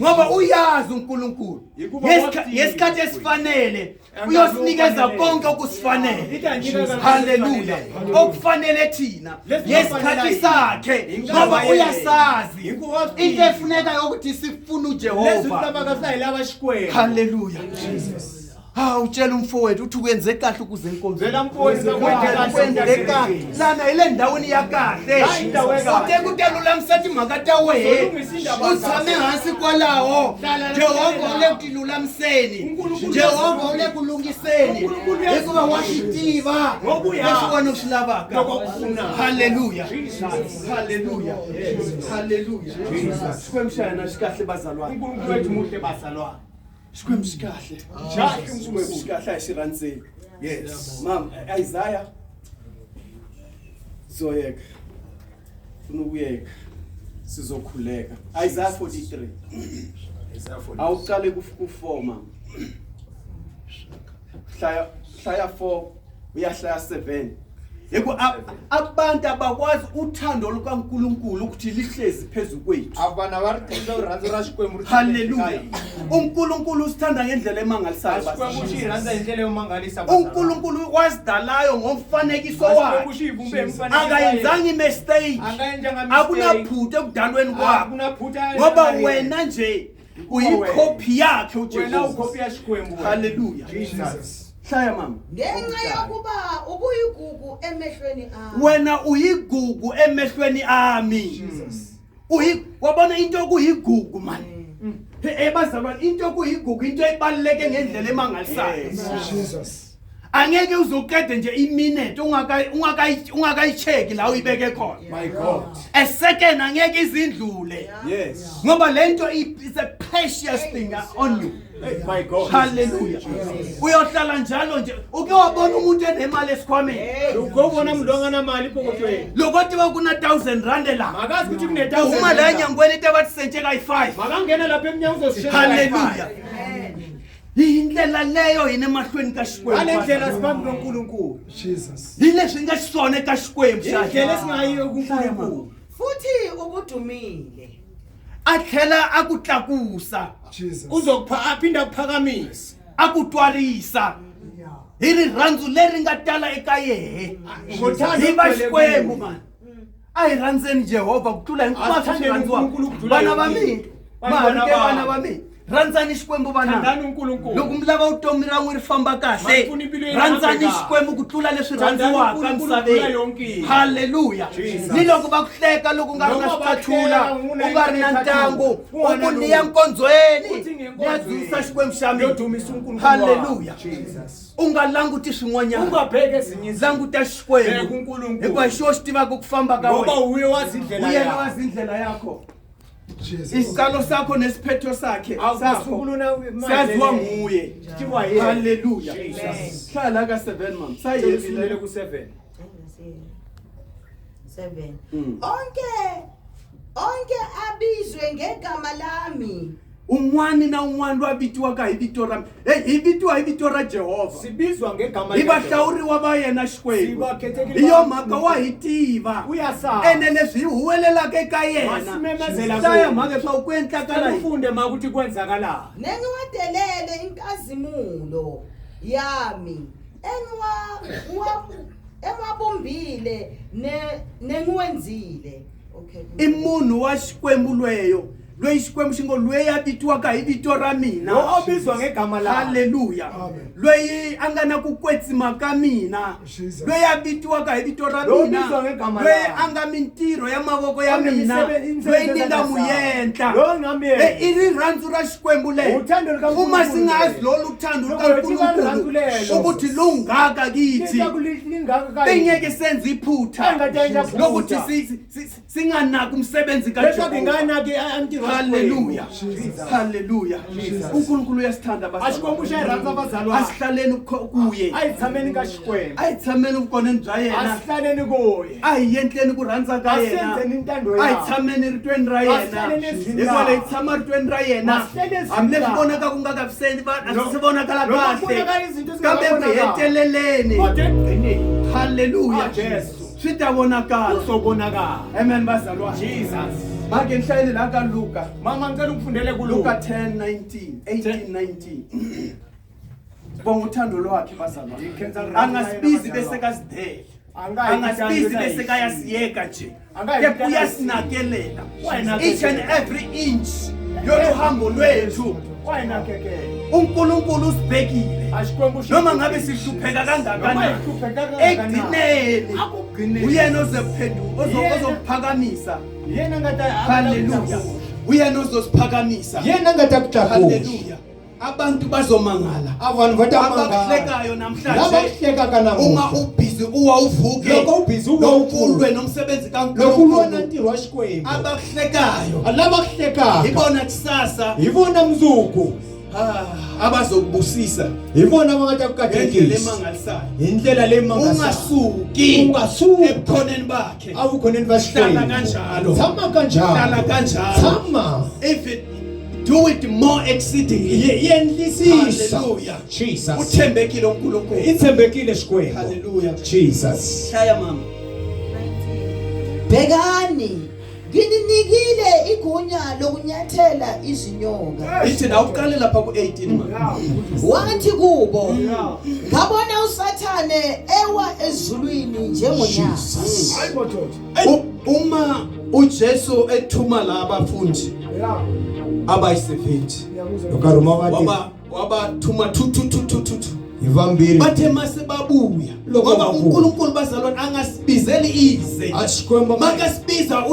ngoba uyazi uNkulunkulu Yikuba wathi- ngesikhathi esifanele uyosinikeza konke okusifanele. Itanika Haleluya. Okufanele thina Lesi ngesikhathi kufanele sakhe, yini. ngoba uyasazi Yikuba into efunekayo ukuthi sifune Lezi uJehova. tabaka laba Xikwembu. Haleluya. Ha, utshela umfowethu uthi ukwenze kahle ukuze enkonzweni. Vela mfowethu Ukwenze kahle lana ile ndawini ya kahle. La indawo ekahle. Ute ku ta lulamisa timhaka ta wehe, Uzolungisa indaba u tshame hansi kwalaho. Hlala la Jehovha u le ku ti lulamiseni, uNkulunkulu Jehovha u le ku lunghiseni, uNkulunkulu uyazi. hikuva wa swi tiva Ngoba uyazi. leswi wena u swi lavaka. Loko u kufunaka. Haleluya. Haleluya. Haleluya. Xikwembu xa hina xi kahle bazalwane. uNkulunkulu wethu muhle bazalwane. Xikwembu xi kahle. Kahle Xikwembu xi kahle, a hi xi rhandzeni. Yes. Mam, Isaiah zoyeka. Funa ukuyeka. Sizokhuleka. Isaiah 43. Awuqale ku 4 mam. Hlaya 4 uyahlaya 7. Yebo, abantu abakwazi uthando lukaNkuluNkulu ukuthi lihlezi phezulu kwethu. Avana va ri tiva rirhandzu ra Xikwembu ri tshame eka Haleluya. hina. uNkulunkulu usithanda ngendlela emangalisayo. Xikwembu xi hi rhandza hi ndlela yo mangalisa bazalwane. uNkulunkulu wasidalayo ngomfanekiso Xikwembu wakhe. xi hi vumbe hi mfanekiso wa yena. Akayenzanga imistake. A nga endlanga mistake. Akunaphutha ekudalweni kwakhe. Akunaphutha Ngoba eka yena. wena nje uyikhophi yakhe Wena uJehova. ukhophi ya Xikwembu wena. Haleluya. Jesus. Hlaya mama. Ngenxa yokuba ubuyigugu emehlweni ami. Wena uyigugu emehlweni ami. Uyi wabona into okuyigugu man. Hey bazalwane, into okuyigugu into ebaluleke ngendlela emangalisayo. Jesus. Angeke uzoqede nje iminute ungakayicheki la uyibeke khona. My God. A second angeke izindlule. Yes. Ngoba lento is a precious thing on you. Hey, my God. Hallelujah. Uyohlala njalo nje. Uke wabona umuntu enemali esikhwameni. Loko vona munhu loyi a nga na mali pokothweni. Loko tiva ku na 1000 rand la. Makazi ukuthi kune 1000. Uma la enyangweni ite va tisence ka yi-5. Makangena lapha emnyango uzosishela. Hallelujah. Hi ndlela leyo hina emahlweni ka Ngale ndlela Xikwembu. siphambi noNkulunkulu. Jesus. Hi leswi nga xiswona eka Xikwembu xa Indlela esingayiyo kuNkulunkulu. Futhi ubudumile. A tlhela a ku tlakusa, Jesus. Uzokupha aphinda akuphakamisa. A ku twarisa hi rirhandzu leri nga tala eka yehe. Ngothando Hi va olugcwele Xikwembu kuye. man. A hi rhandzeni Jehovha ku tlula hinkwaswo swi Asithandeni rhandziwaka. uNkulunkulu ku tlula Vana va yonke mina, into. ma ha ri ke Vana vana va mina. Rhandzani Xikwembu vana. Thandani uNkulunkulu. Loko mi lava vutomi ra n'wi ri famba kahle, Mafuna impilo yenu rhandzani ihambe kahle. Xikwembu ku tlula leswi Thandani rhandziwaka uNkulunkulu ku tlula misaveni. yonke into. Haleluya. Jesus. Ni loko va ku hleka loko u nga ri na Noma swicatshula, bahleka, u nga ri na ungena ntangu, u ungena ku ni ya lutho. nkonzweni, Uthi ni ya ngenkonzweni. dzunisa Xikwembu xa mina. Ngiyodumisa uNkulunkulu Haleluya. wami. Jesus. U nga languti swin'wanyana. Ungabheki ezinye izinto. Languta Xikwembu. Bheka uNkulunkulu. Hikuva hi xona xi tivaka ku famba ka Ngoba wena. uye wazi indlela Uyena yakho. wazi indlela yakho. Jesus. Isiqalo sakho nesiphetho sakhe sakho Awusukuluna siyaziwa nguye. Kuthiwa yena. Haleluya. Jesus. Hlala ka 7 mam. Sisindele Sayekile. ku-7. 7. Onke abizwe ngegama lami. Un'wana na un'wana loyi a vitiwaka hi vito ra hey, hi vitiwa hi vito ra Jehovha. Sibizwa ngegama Hi likaJehova. vahlawuriwa va yena Xikwembu. Sibakhethekile Hi yo ba- mhaka wa hi tiva. Uyasazi. Ene leswi hi huwelelaka eka yena. Wasimemezela Hlaya kuye. mhaka leswaku ku endlakala yini. Ufunde ma ukuthi kwenzakalani. Nengiwadelele inkazimulo yami engiwabumbile nengiwenzile. Okay. I munhu wa Xikwembu lweyo loyi Xikwembu xi ngo loyi a vitiwaka hi vito ra mina. Lo obizwa ngegama lakhe. Haleluya. Amen. Loyi a nga na ku kwetsima ka mina. Jesus. Loyi a vitiwaka hi vito ra Lo mina. obizwa ngegama Loyi lakhe. a nga mintirho ya mavoko ya mina. Onemisebenzi- Loyi ni nga mu imisebenzi endla. Lo ngamyenza. I rirhandzu ra Xikwembu lero. Uthando lukaNkulunkulu Uma singazi lelo. lolu thando Loko lukaNkulunkulu rirhandzu lelo. ukuthi lungaka kithi. Lingaka kayi. Bengeke senze iphutha Engathi iphutha. lokuthi singanaki umsebenzi Leswaku kaJehova. hi nga naki ntirho wa Haleluya. Xikwembu. Haleluya. uNkulunkulu uyasithanda A Xikwembu xa hi rhandza vazalwana. Asihlaleni kuye. A hi tshameni ka Xikwembu. A hi tshameni vukoneni bya yena. A sihlaleni kuye. A hi endleni ku rhandza ka A yena. senzeni intando A hi yakhe. tshameni ritweni ra yena. Asihlaleni ezwini Hikwalaho hi lakhe. tshama ritweni ra yena. Asihlale ezwini Hambileswi lakhe. vonaka ku nga kaviseni a No. swi vonakala Noma kahle. kubonakala izinto Kambe ku ezingabonakali. heteleleni. Kodwa ekugcineni Haleluya. Ah, Jesu. Swi ta vonakala. kuzobonakala. Amen bazalwane. Jesus. Make nihlayele la ka Luka. Mama ngicela ukufundele Luka kuLuka 10 19 18 19. Sibonga uthando lwakhe bazalwane. Ngikhensa rirhandzu ra yena Angasibizi bazalwane. bese kasidele. Angayi Angasibizi vitana bese kayasiyeka nje. Angayi Kepha vitana uyasinakelela. Wayinakekela. Each and every inch yoluhambo lwethu Wayinakekela. uNkulunkulu usibhekile. A Xikwembu xi Noma ngabe sihlupheka Noma kangakanani. hihlupheka kangakanani. Ekugcineni Akugcineni. uyena ozophenduka Yena. ozophakamisa. Yena nga ta Haleluya. Uyena ozosiphakamisa. Yena nga ta ku tlakusa. Haleluya. Abantu bazomangala. A vanhu va ta mangala. Abakuhlekayo Lava namhlanje. ku hlekaka Uma namuntlha. ubhizi uwa uvuke. Loko u busy uwa Loko uvuke. ulwe nomsebenzi Loko u lwa na kaNkulunkulu. ntirho wa Xikwembu. Abakuhlekayo. Lava ku hlekaka. Ibona kusasa Hi vona mundzuku. abazokubusisa Hi vona va nga ta ku ngendlela katekisa. emangalisayo. Hi ndlela leyi mangasaka. Ungasuki Ungasuki. ebukhoneni bakhe. Evukhoneni va Xikwembu. Hlala kanjalo. Tshama kanjalo. Hlala kanjalo. Tshama. If it do it more exceedingly. Yendlisisa. Hallelujah. Jesus. Uthembekile uNkulunkulu. I tshembekile Xikwembu. Hallelujah. Jesus. Shaya mama. 19. Bhekani ngininikile igunya lokunyathela izinyoka. Ithi la uqale lapha ku18 mama. Wathi kubo, ngabona uSathane ewa ezulwini njengonyazi. Hayi madoda. Uma uJesu ethuma la abafundi Yeah. abayi70 Ngiyakuzwa. Loko a rhuma va waba wabathuma 2 2 2 2 2 hi vambirhi. bathe mase babuya Loko ngoba babuya. uNkulunkulu bazalwane angasibizeli ize A Xikwembu makasibiza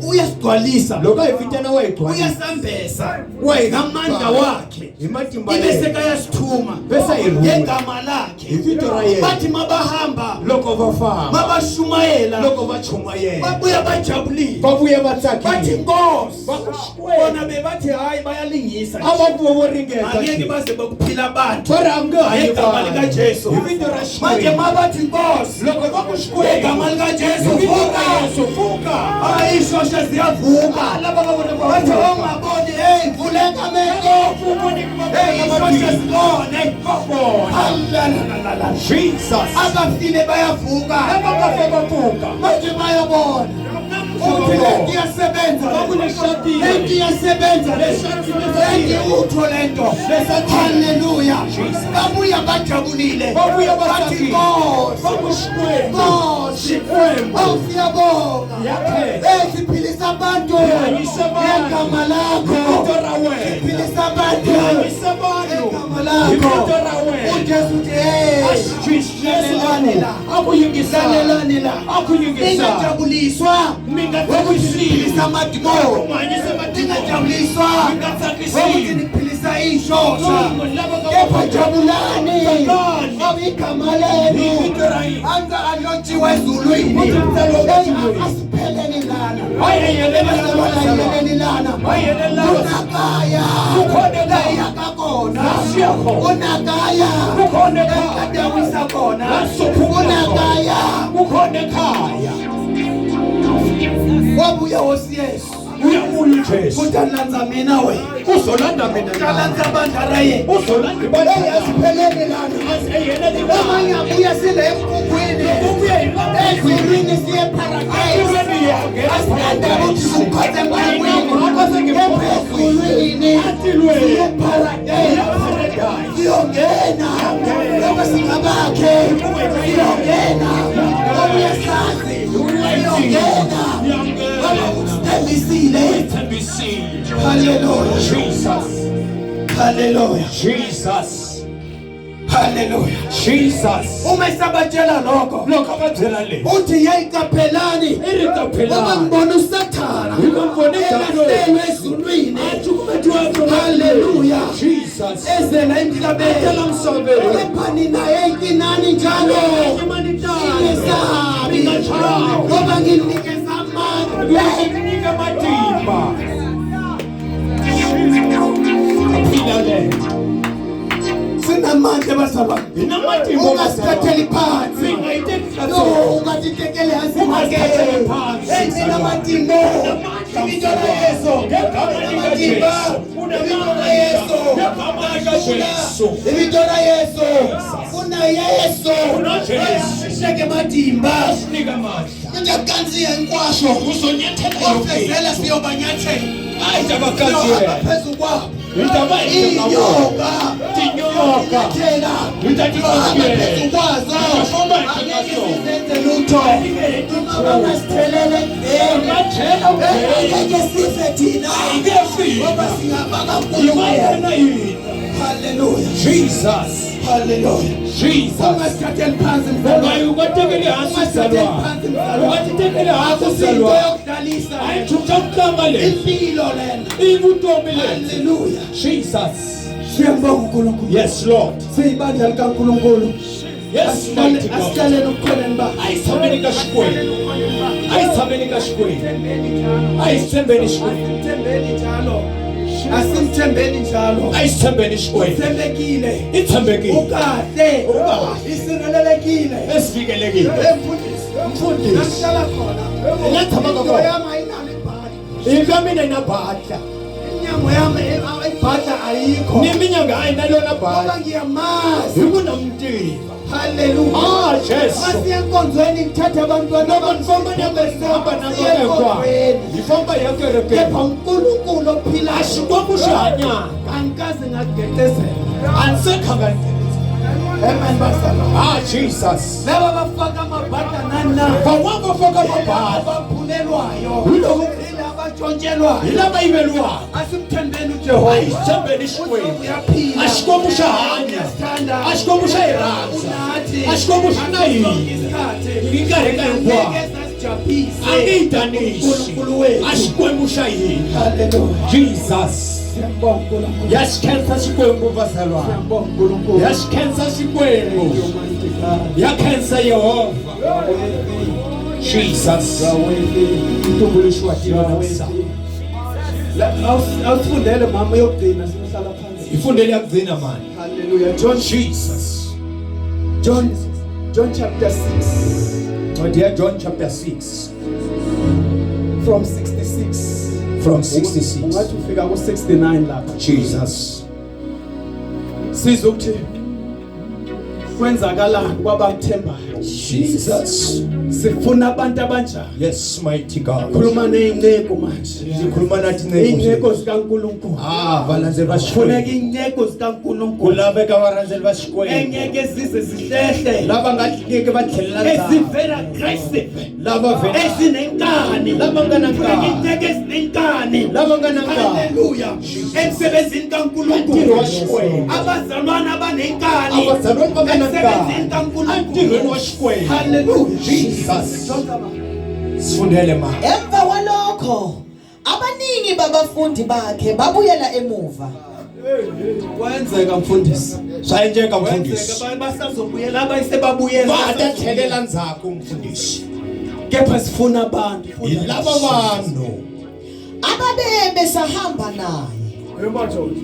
uyasigcwalisa loko a hi vitana wa hi gcwalisa. uyasambesa Wa hi ngamandla wakhe Hi matimba ibe yena. sekayasithuma Bese hi rhula. ngegama lakhe Hi vito ra yena. bathi mabahamba Loko va famba. mabashumayela Loko va chumayela. babuya bajabulile Va vuya va bathi tsakile. Nkosi Va ku Xikwembu. bona bebathi hayi bayalingisa A va ku vo ringeta. angeke baze bakuphila abantu Va ri a nge hanyi ngegama vanhu. likaJesu Hi vito ra manje Xikwembu. mabathi Nkosi Loko va ku Xikwembu. ngegama likaJesu Hi vito ra vuka Yesu pfuka. hayi ishosha ziyavuka Lava va vona va bathi vuka. ongaboni hey vuleka amehlo hey ishosha zibone Alalalala. Jesus. Abafile bayavuka Lava nga fa va pfuka. manje bayabona. Uthi lento iyasebenza. Lento iyasebenza. Lento utho lento. Haleluya. Babuya bajabulile. Bathi Nkosi. Nkosi. Awu siyabonga. Eh siphilisa abantu. Ngegama lakho. Siphilisa abantu. Ngegama lakho. UJesu uthi hey. Lalelani la. Lalelani la. Ningajabuliswa. Ngokuphilisa amadimoni. Ningajabuliswa. Ngokuthi niphilisa ishosha. Kepha jabulani. Ngoba igama lenu anza alotshiwe ezulwini. Hey, asipheleni lana. Asipheleni lana. Unakaya. Layakakona. Unakaya. Ekadewisa khona. Unakaya. Kukhona ekhaya. Wabuya Nkosi Yesu. Uyabuya uJesu. Utalanza mina we. Uzolanda mina. Utalanza bandla raye. Uzolanda ibandla. Hey, asipheleni lana. Amanye abuya sile emkhukhwini. Ezulwini siye paradise. Asilande ukuthi sikhothe emkhukhwini. Kepha ezulwini siye paradise. Siyongena. Ngoba singabakhe. Siyongena. Ngoba uyasazi. Siyongena. Ngoba usithembisile. Hallelujah. Jesus. Hallelujah. Jesus. Hallelujah. Jesus. Uma esabatshela lokho. Lokho abatshela le. Uthi yayiqaphelani. Iriqaphelani. Ngoba ngibona uSathana. Ngibona elahlelwe ezulwini. Hallelujah. Jesus. Ezela emhlabeni. Ezela emhlabeni. Kepha nina eyinani njalo. Ningesabi. Ngoba nginikeza amandla. Nginika amatimba. Aphila le. Sinamandla bazalwane. Sinamatimba. Ungasithatheli phansi. No, ungazitekele hansi Ungasithatheli phansi. Hey, sinamatimba. Ibito la Yesu. Ngegama Sinamatimba. likaJesu. Ibito la Yesu. Ngegama likaJesu. Ibito la Yesu. Kuna Yesu. Kuna Jesu. Sheke matimba. Sinika amandla. Kujakanziya inkwasho. Uzonyathela yonke. Ofezela siyobanyathela. Hayi Siyohamba tabakazi. phezu kwabo. Indaba Inyoka. Tinyoka. Nyathela. Itathi Siyohamba phezu kwazo. Angeke sizenze lutho. Noma bangasithelele ekudeni. Angeke sife thina. Ngoba singabakaNkulunkulu. Hallelujah. Jesus. Hallelujah. Jesus. Ungasithatheli phansi mzalwane. Ungatekeli hansi Ungasithatheli mzalwane. phansi mzalwane. Ungatekeli hansi Akusinto mzalwane. yokudlalisa. Hayi thukuthanga le. Impilo lena. Ivutomi le. Hallelujah. Jesus. Siyambonga uNkulunkulu. Yes Lord. Siyibandla likaNkulunkulu. Yes mighty God. Asihlaleni ubukhoneni bakhe. Ayisithameni kaShikwembu. Ayisithameni kaShikwembu. Ayisithembeni Shikwembu. Asimthembeni njalo. Asimthembeni njalo. Ayisithembeni Shikwembu. Uthembekile. Ithembekile. Ukahle. Ukahle. Isirelelekile. Esivikelekile. Mfundisi. Mfundisi. Ngihlala khona. Ngathama Into khona. yami ayinalo ibhadi. Into mina inabhadla. Iminyango yami ibhadla ayikho. Neminyango ayinalona Ngoba bhadla. ngiyamazi. Ikunamtiva. Hallelujah. Ah Jesu. Masiye enkonzweni ngithathe abantwana Loko nifamba niyamesamba Siye nabekwa. enkonzweni. Ifamba yakerekeni. Kepha uNkulunkulu ophilayo Ashikwembu xihanyaka. angikaze ngakugedezela. Andisekho Amen bazalwane. Ah Jesus. Laba bafaka amabhada nani na? Van'wana va faka mabhadla. Abaphulelwayo. Yiloko- Yilaba abatshontshelwayo. Hi lava yiveriwaka. Asimthembeni uJehova. Ayisithembeni Xikwembu. Uyaphila. A Xikwembu xa hanya. Uyasithanda. A Xikwembu xa hi rhandza. Unathi. A Xikwembu xi na hina. Isikhathi. Hi nkarhi ka hinkwawo. Angeke sasijabhise. A nge hi danisi. uNkulunkulu wethu. A Xikwembu xa hina. Hallelujah. Jesus. Siyambonga uNkulunkulu. Ya xi khensa Xikwembu vazalwana. Siyambonga uNkulunkulu. Ya xi khensa Xikwembu. Thank you, mighty God. Ya khensa Yehovha. Jesus. You are worthy. Mtumbuluxi wa You tilo are na misava. worthy. Awusifundele mama yokugcina siyohlala phansi. Ifundele yakugcina mani. Hallelujah. John Jesus. John chapter 6 Ncwadi ya John chapter 6 from 66. from 66. Ungathi ufika ku-69 lapha. Jesus. Sizwe ukuthi Kwenzakalani kwabamthembayo? Jesus. Sifuna abantu abanjani? Yes, mighty God. Khuluma nezinceku manje. Sikhuluma nathi nceku. Inceku zikaNkulunkulu. Ah, valandzeri va Funeka Xikwembu. inceku zikaNkulunkulu. Ku laveka varandzeri va Xikwembu. Engeke zize zihlehle. Lava nga ngeke va tlhelela ndzhaku. Ezi-very aggressive. Lava vhela Ezinenkani. Lava nga na Funeka nkani. inceku ezinenkani. Lava nga na nkani. Hallelujah. Emsebenzini kaNkulunkulu. Ntirho wa Xikwembu. Abazalwane abanenkani. Abazalwane va nga na Emsebenzini nkani. kaNkulunkulu. Entirhweni wa Xikwembu. Hallelujah. Jesus. Sifundele ma. Emva kwalokho abaningi babafundi bakhe babuyela emuva. Kwenzeka mfundisi. Swa endleka mfundisi. Kwenzeka basazobuyela abayisebabuyela. Va ta tlhelela ndzhaku mfundisi. Kepha sifuna abantu. Hi lava vanhu. Ababe besahamba naye. Emadoda.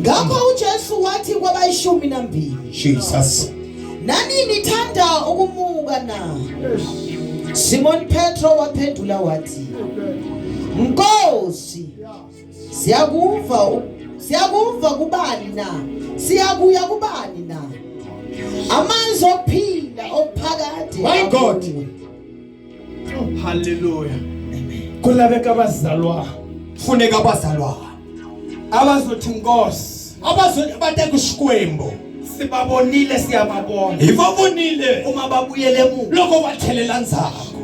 Ngakho uJesu wathi kwabayishumi nambili, Jesus. nani nithanda ukumuka na? Simon Petro waphendula wathi, Nkosi, siyakuva kubani na? Siyakuya kubani na? Amanzi okuphila okuphakade. My God. akuwe. Hallelujah. Kulaveka abazalwa Funeka abazalwane. abazothi Nkosi Abazothi va ta ku Xikwembu. sibabonile siyababona Hi va vonile uma babuyele emuva loko va tlhelela ndzhaku.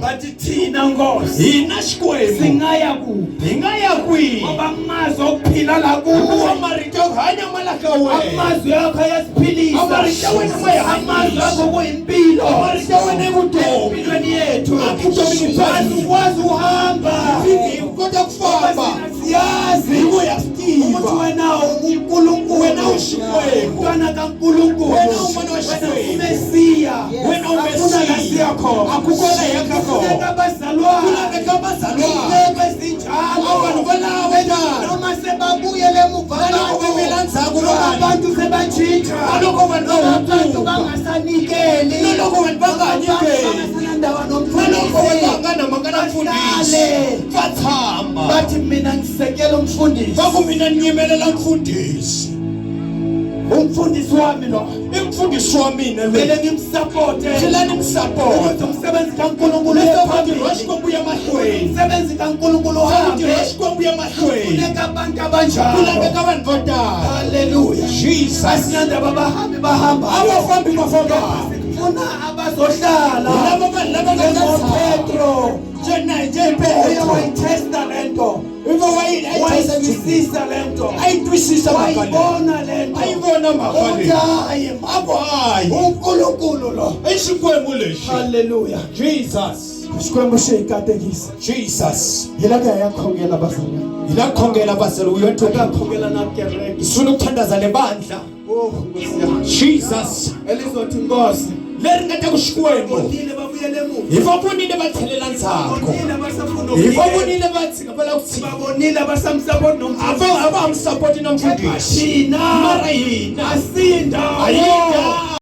Bathi thina Nkosi Hina Xikwembu singaya kuphi hi nga ya kwihi? ngoba amazwi okuphila la Hikuva kuwe marito yo hanya ma la ka wena. amazwi akho ayasiphilisa Amarito ya wena ma hi amazwi hanyisa. akho kuyimpilo Marito ya wena i vutomi. empilweni yethu Evutomini bya hina. asikwazi uhamba Hi kota ku famba. siyazi Hi ku ya swi tiva. ukuthi wena unguNkulunkulu Wena u Xikwembu. umntwana kaNkulunkulu Wena umwana wa Xikwembu. uMesiya Wena u Akuna la Mesiya. siya khona Akukho la hi yaka kona. Kufuneka abazalwane Ku laveka abazalwane. Inceku ezinjalo Vanhu valavo tano. noma sebabuyele emuva Na loko va vuyela ndzhaku noma vanhu. abantu sebatshintsha Na loko vanhu va noma abantu hundzuka. bangasanikeli Na loko vanhu va nga ha Noma abantu nyikeli. bangasenandaba Na loko vanhu va nga na mhaka na mfundhisi. Bahlale. Va tshama. Bathi mina ngisekela umfundisi Va ku mina ni nyimelela mfundhisi. Umfundisi wami lo I mfundhisi wa mina vele loyi. ngimsapote Tlhela ni musapota. ukuthi umsebenzi kaNkulunkulu Leswaku ntirho wa uye phambili. Xikwembu ya mahlweni. Umsebenzi kaNkulunkulu Leswaku uhambe ntirho wa Xikwembu ya mahlweni. Kufuneka abantu Ku abanjalo laveka vanhu vo tala. Haleluya. Jesus. Asinandaba abahambi bahamba A va fambi va fambaka. Sifuna abazohlala Hi lava vanhu lava nga ta tshama. njengoPetro Njena nje uye Petro. wayithesta lento I va wa yi wayizwisisa lento a yi twisisa mhaka leyi. wayibona lento A yi vona mhaka ukuthi leyi. hayi A ku hayi. uNkulunkulu lo I Xikwembu lexi. Haleluya. Jesus. Xikwembu xi hi katekisa. Jesus. Hi la ku ya khongela bazalwane. Hi la khongela bazalwane we want to Ka khongela na kereke. Sifuna ukuthandaza lebandla. Oh Nkosi yami. Jesus. Elizothi Nkosi Leri nga ta ku Xikwembu. bonile babuyele emuva. Hi va vonile va tlhelela ndzhaku. Bonile abasafuna Hi va ukunikela. vonile va tshika va lava ku tshika. Babonile abasamsapoti A nomfundisi. va a va ha mu sapoti na mfundhisi. Thina Mara hina asindawo. a yi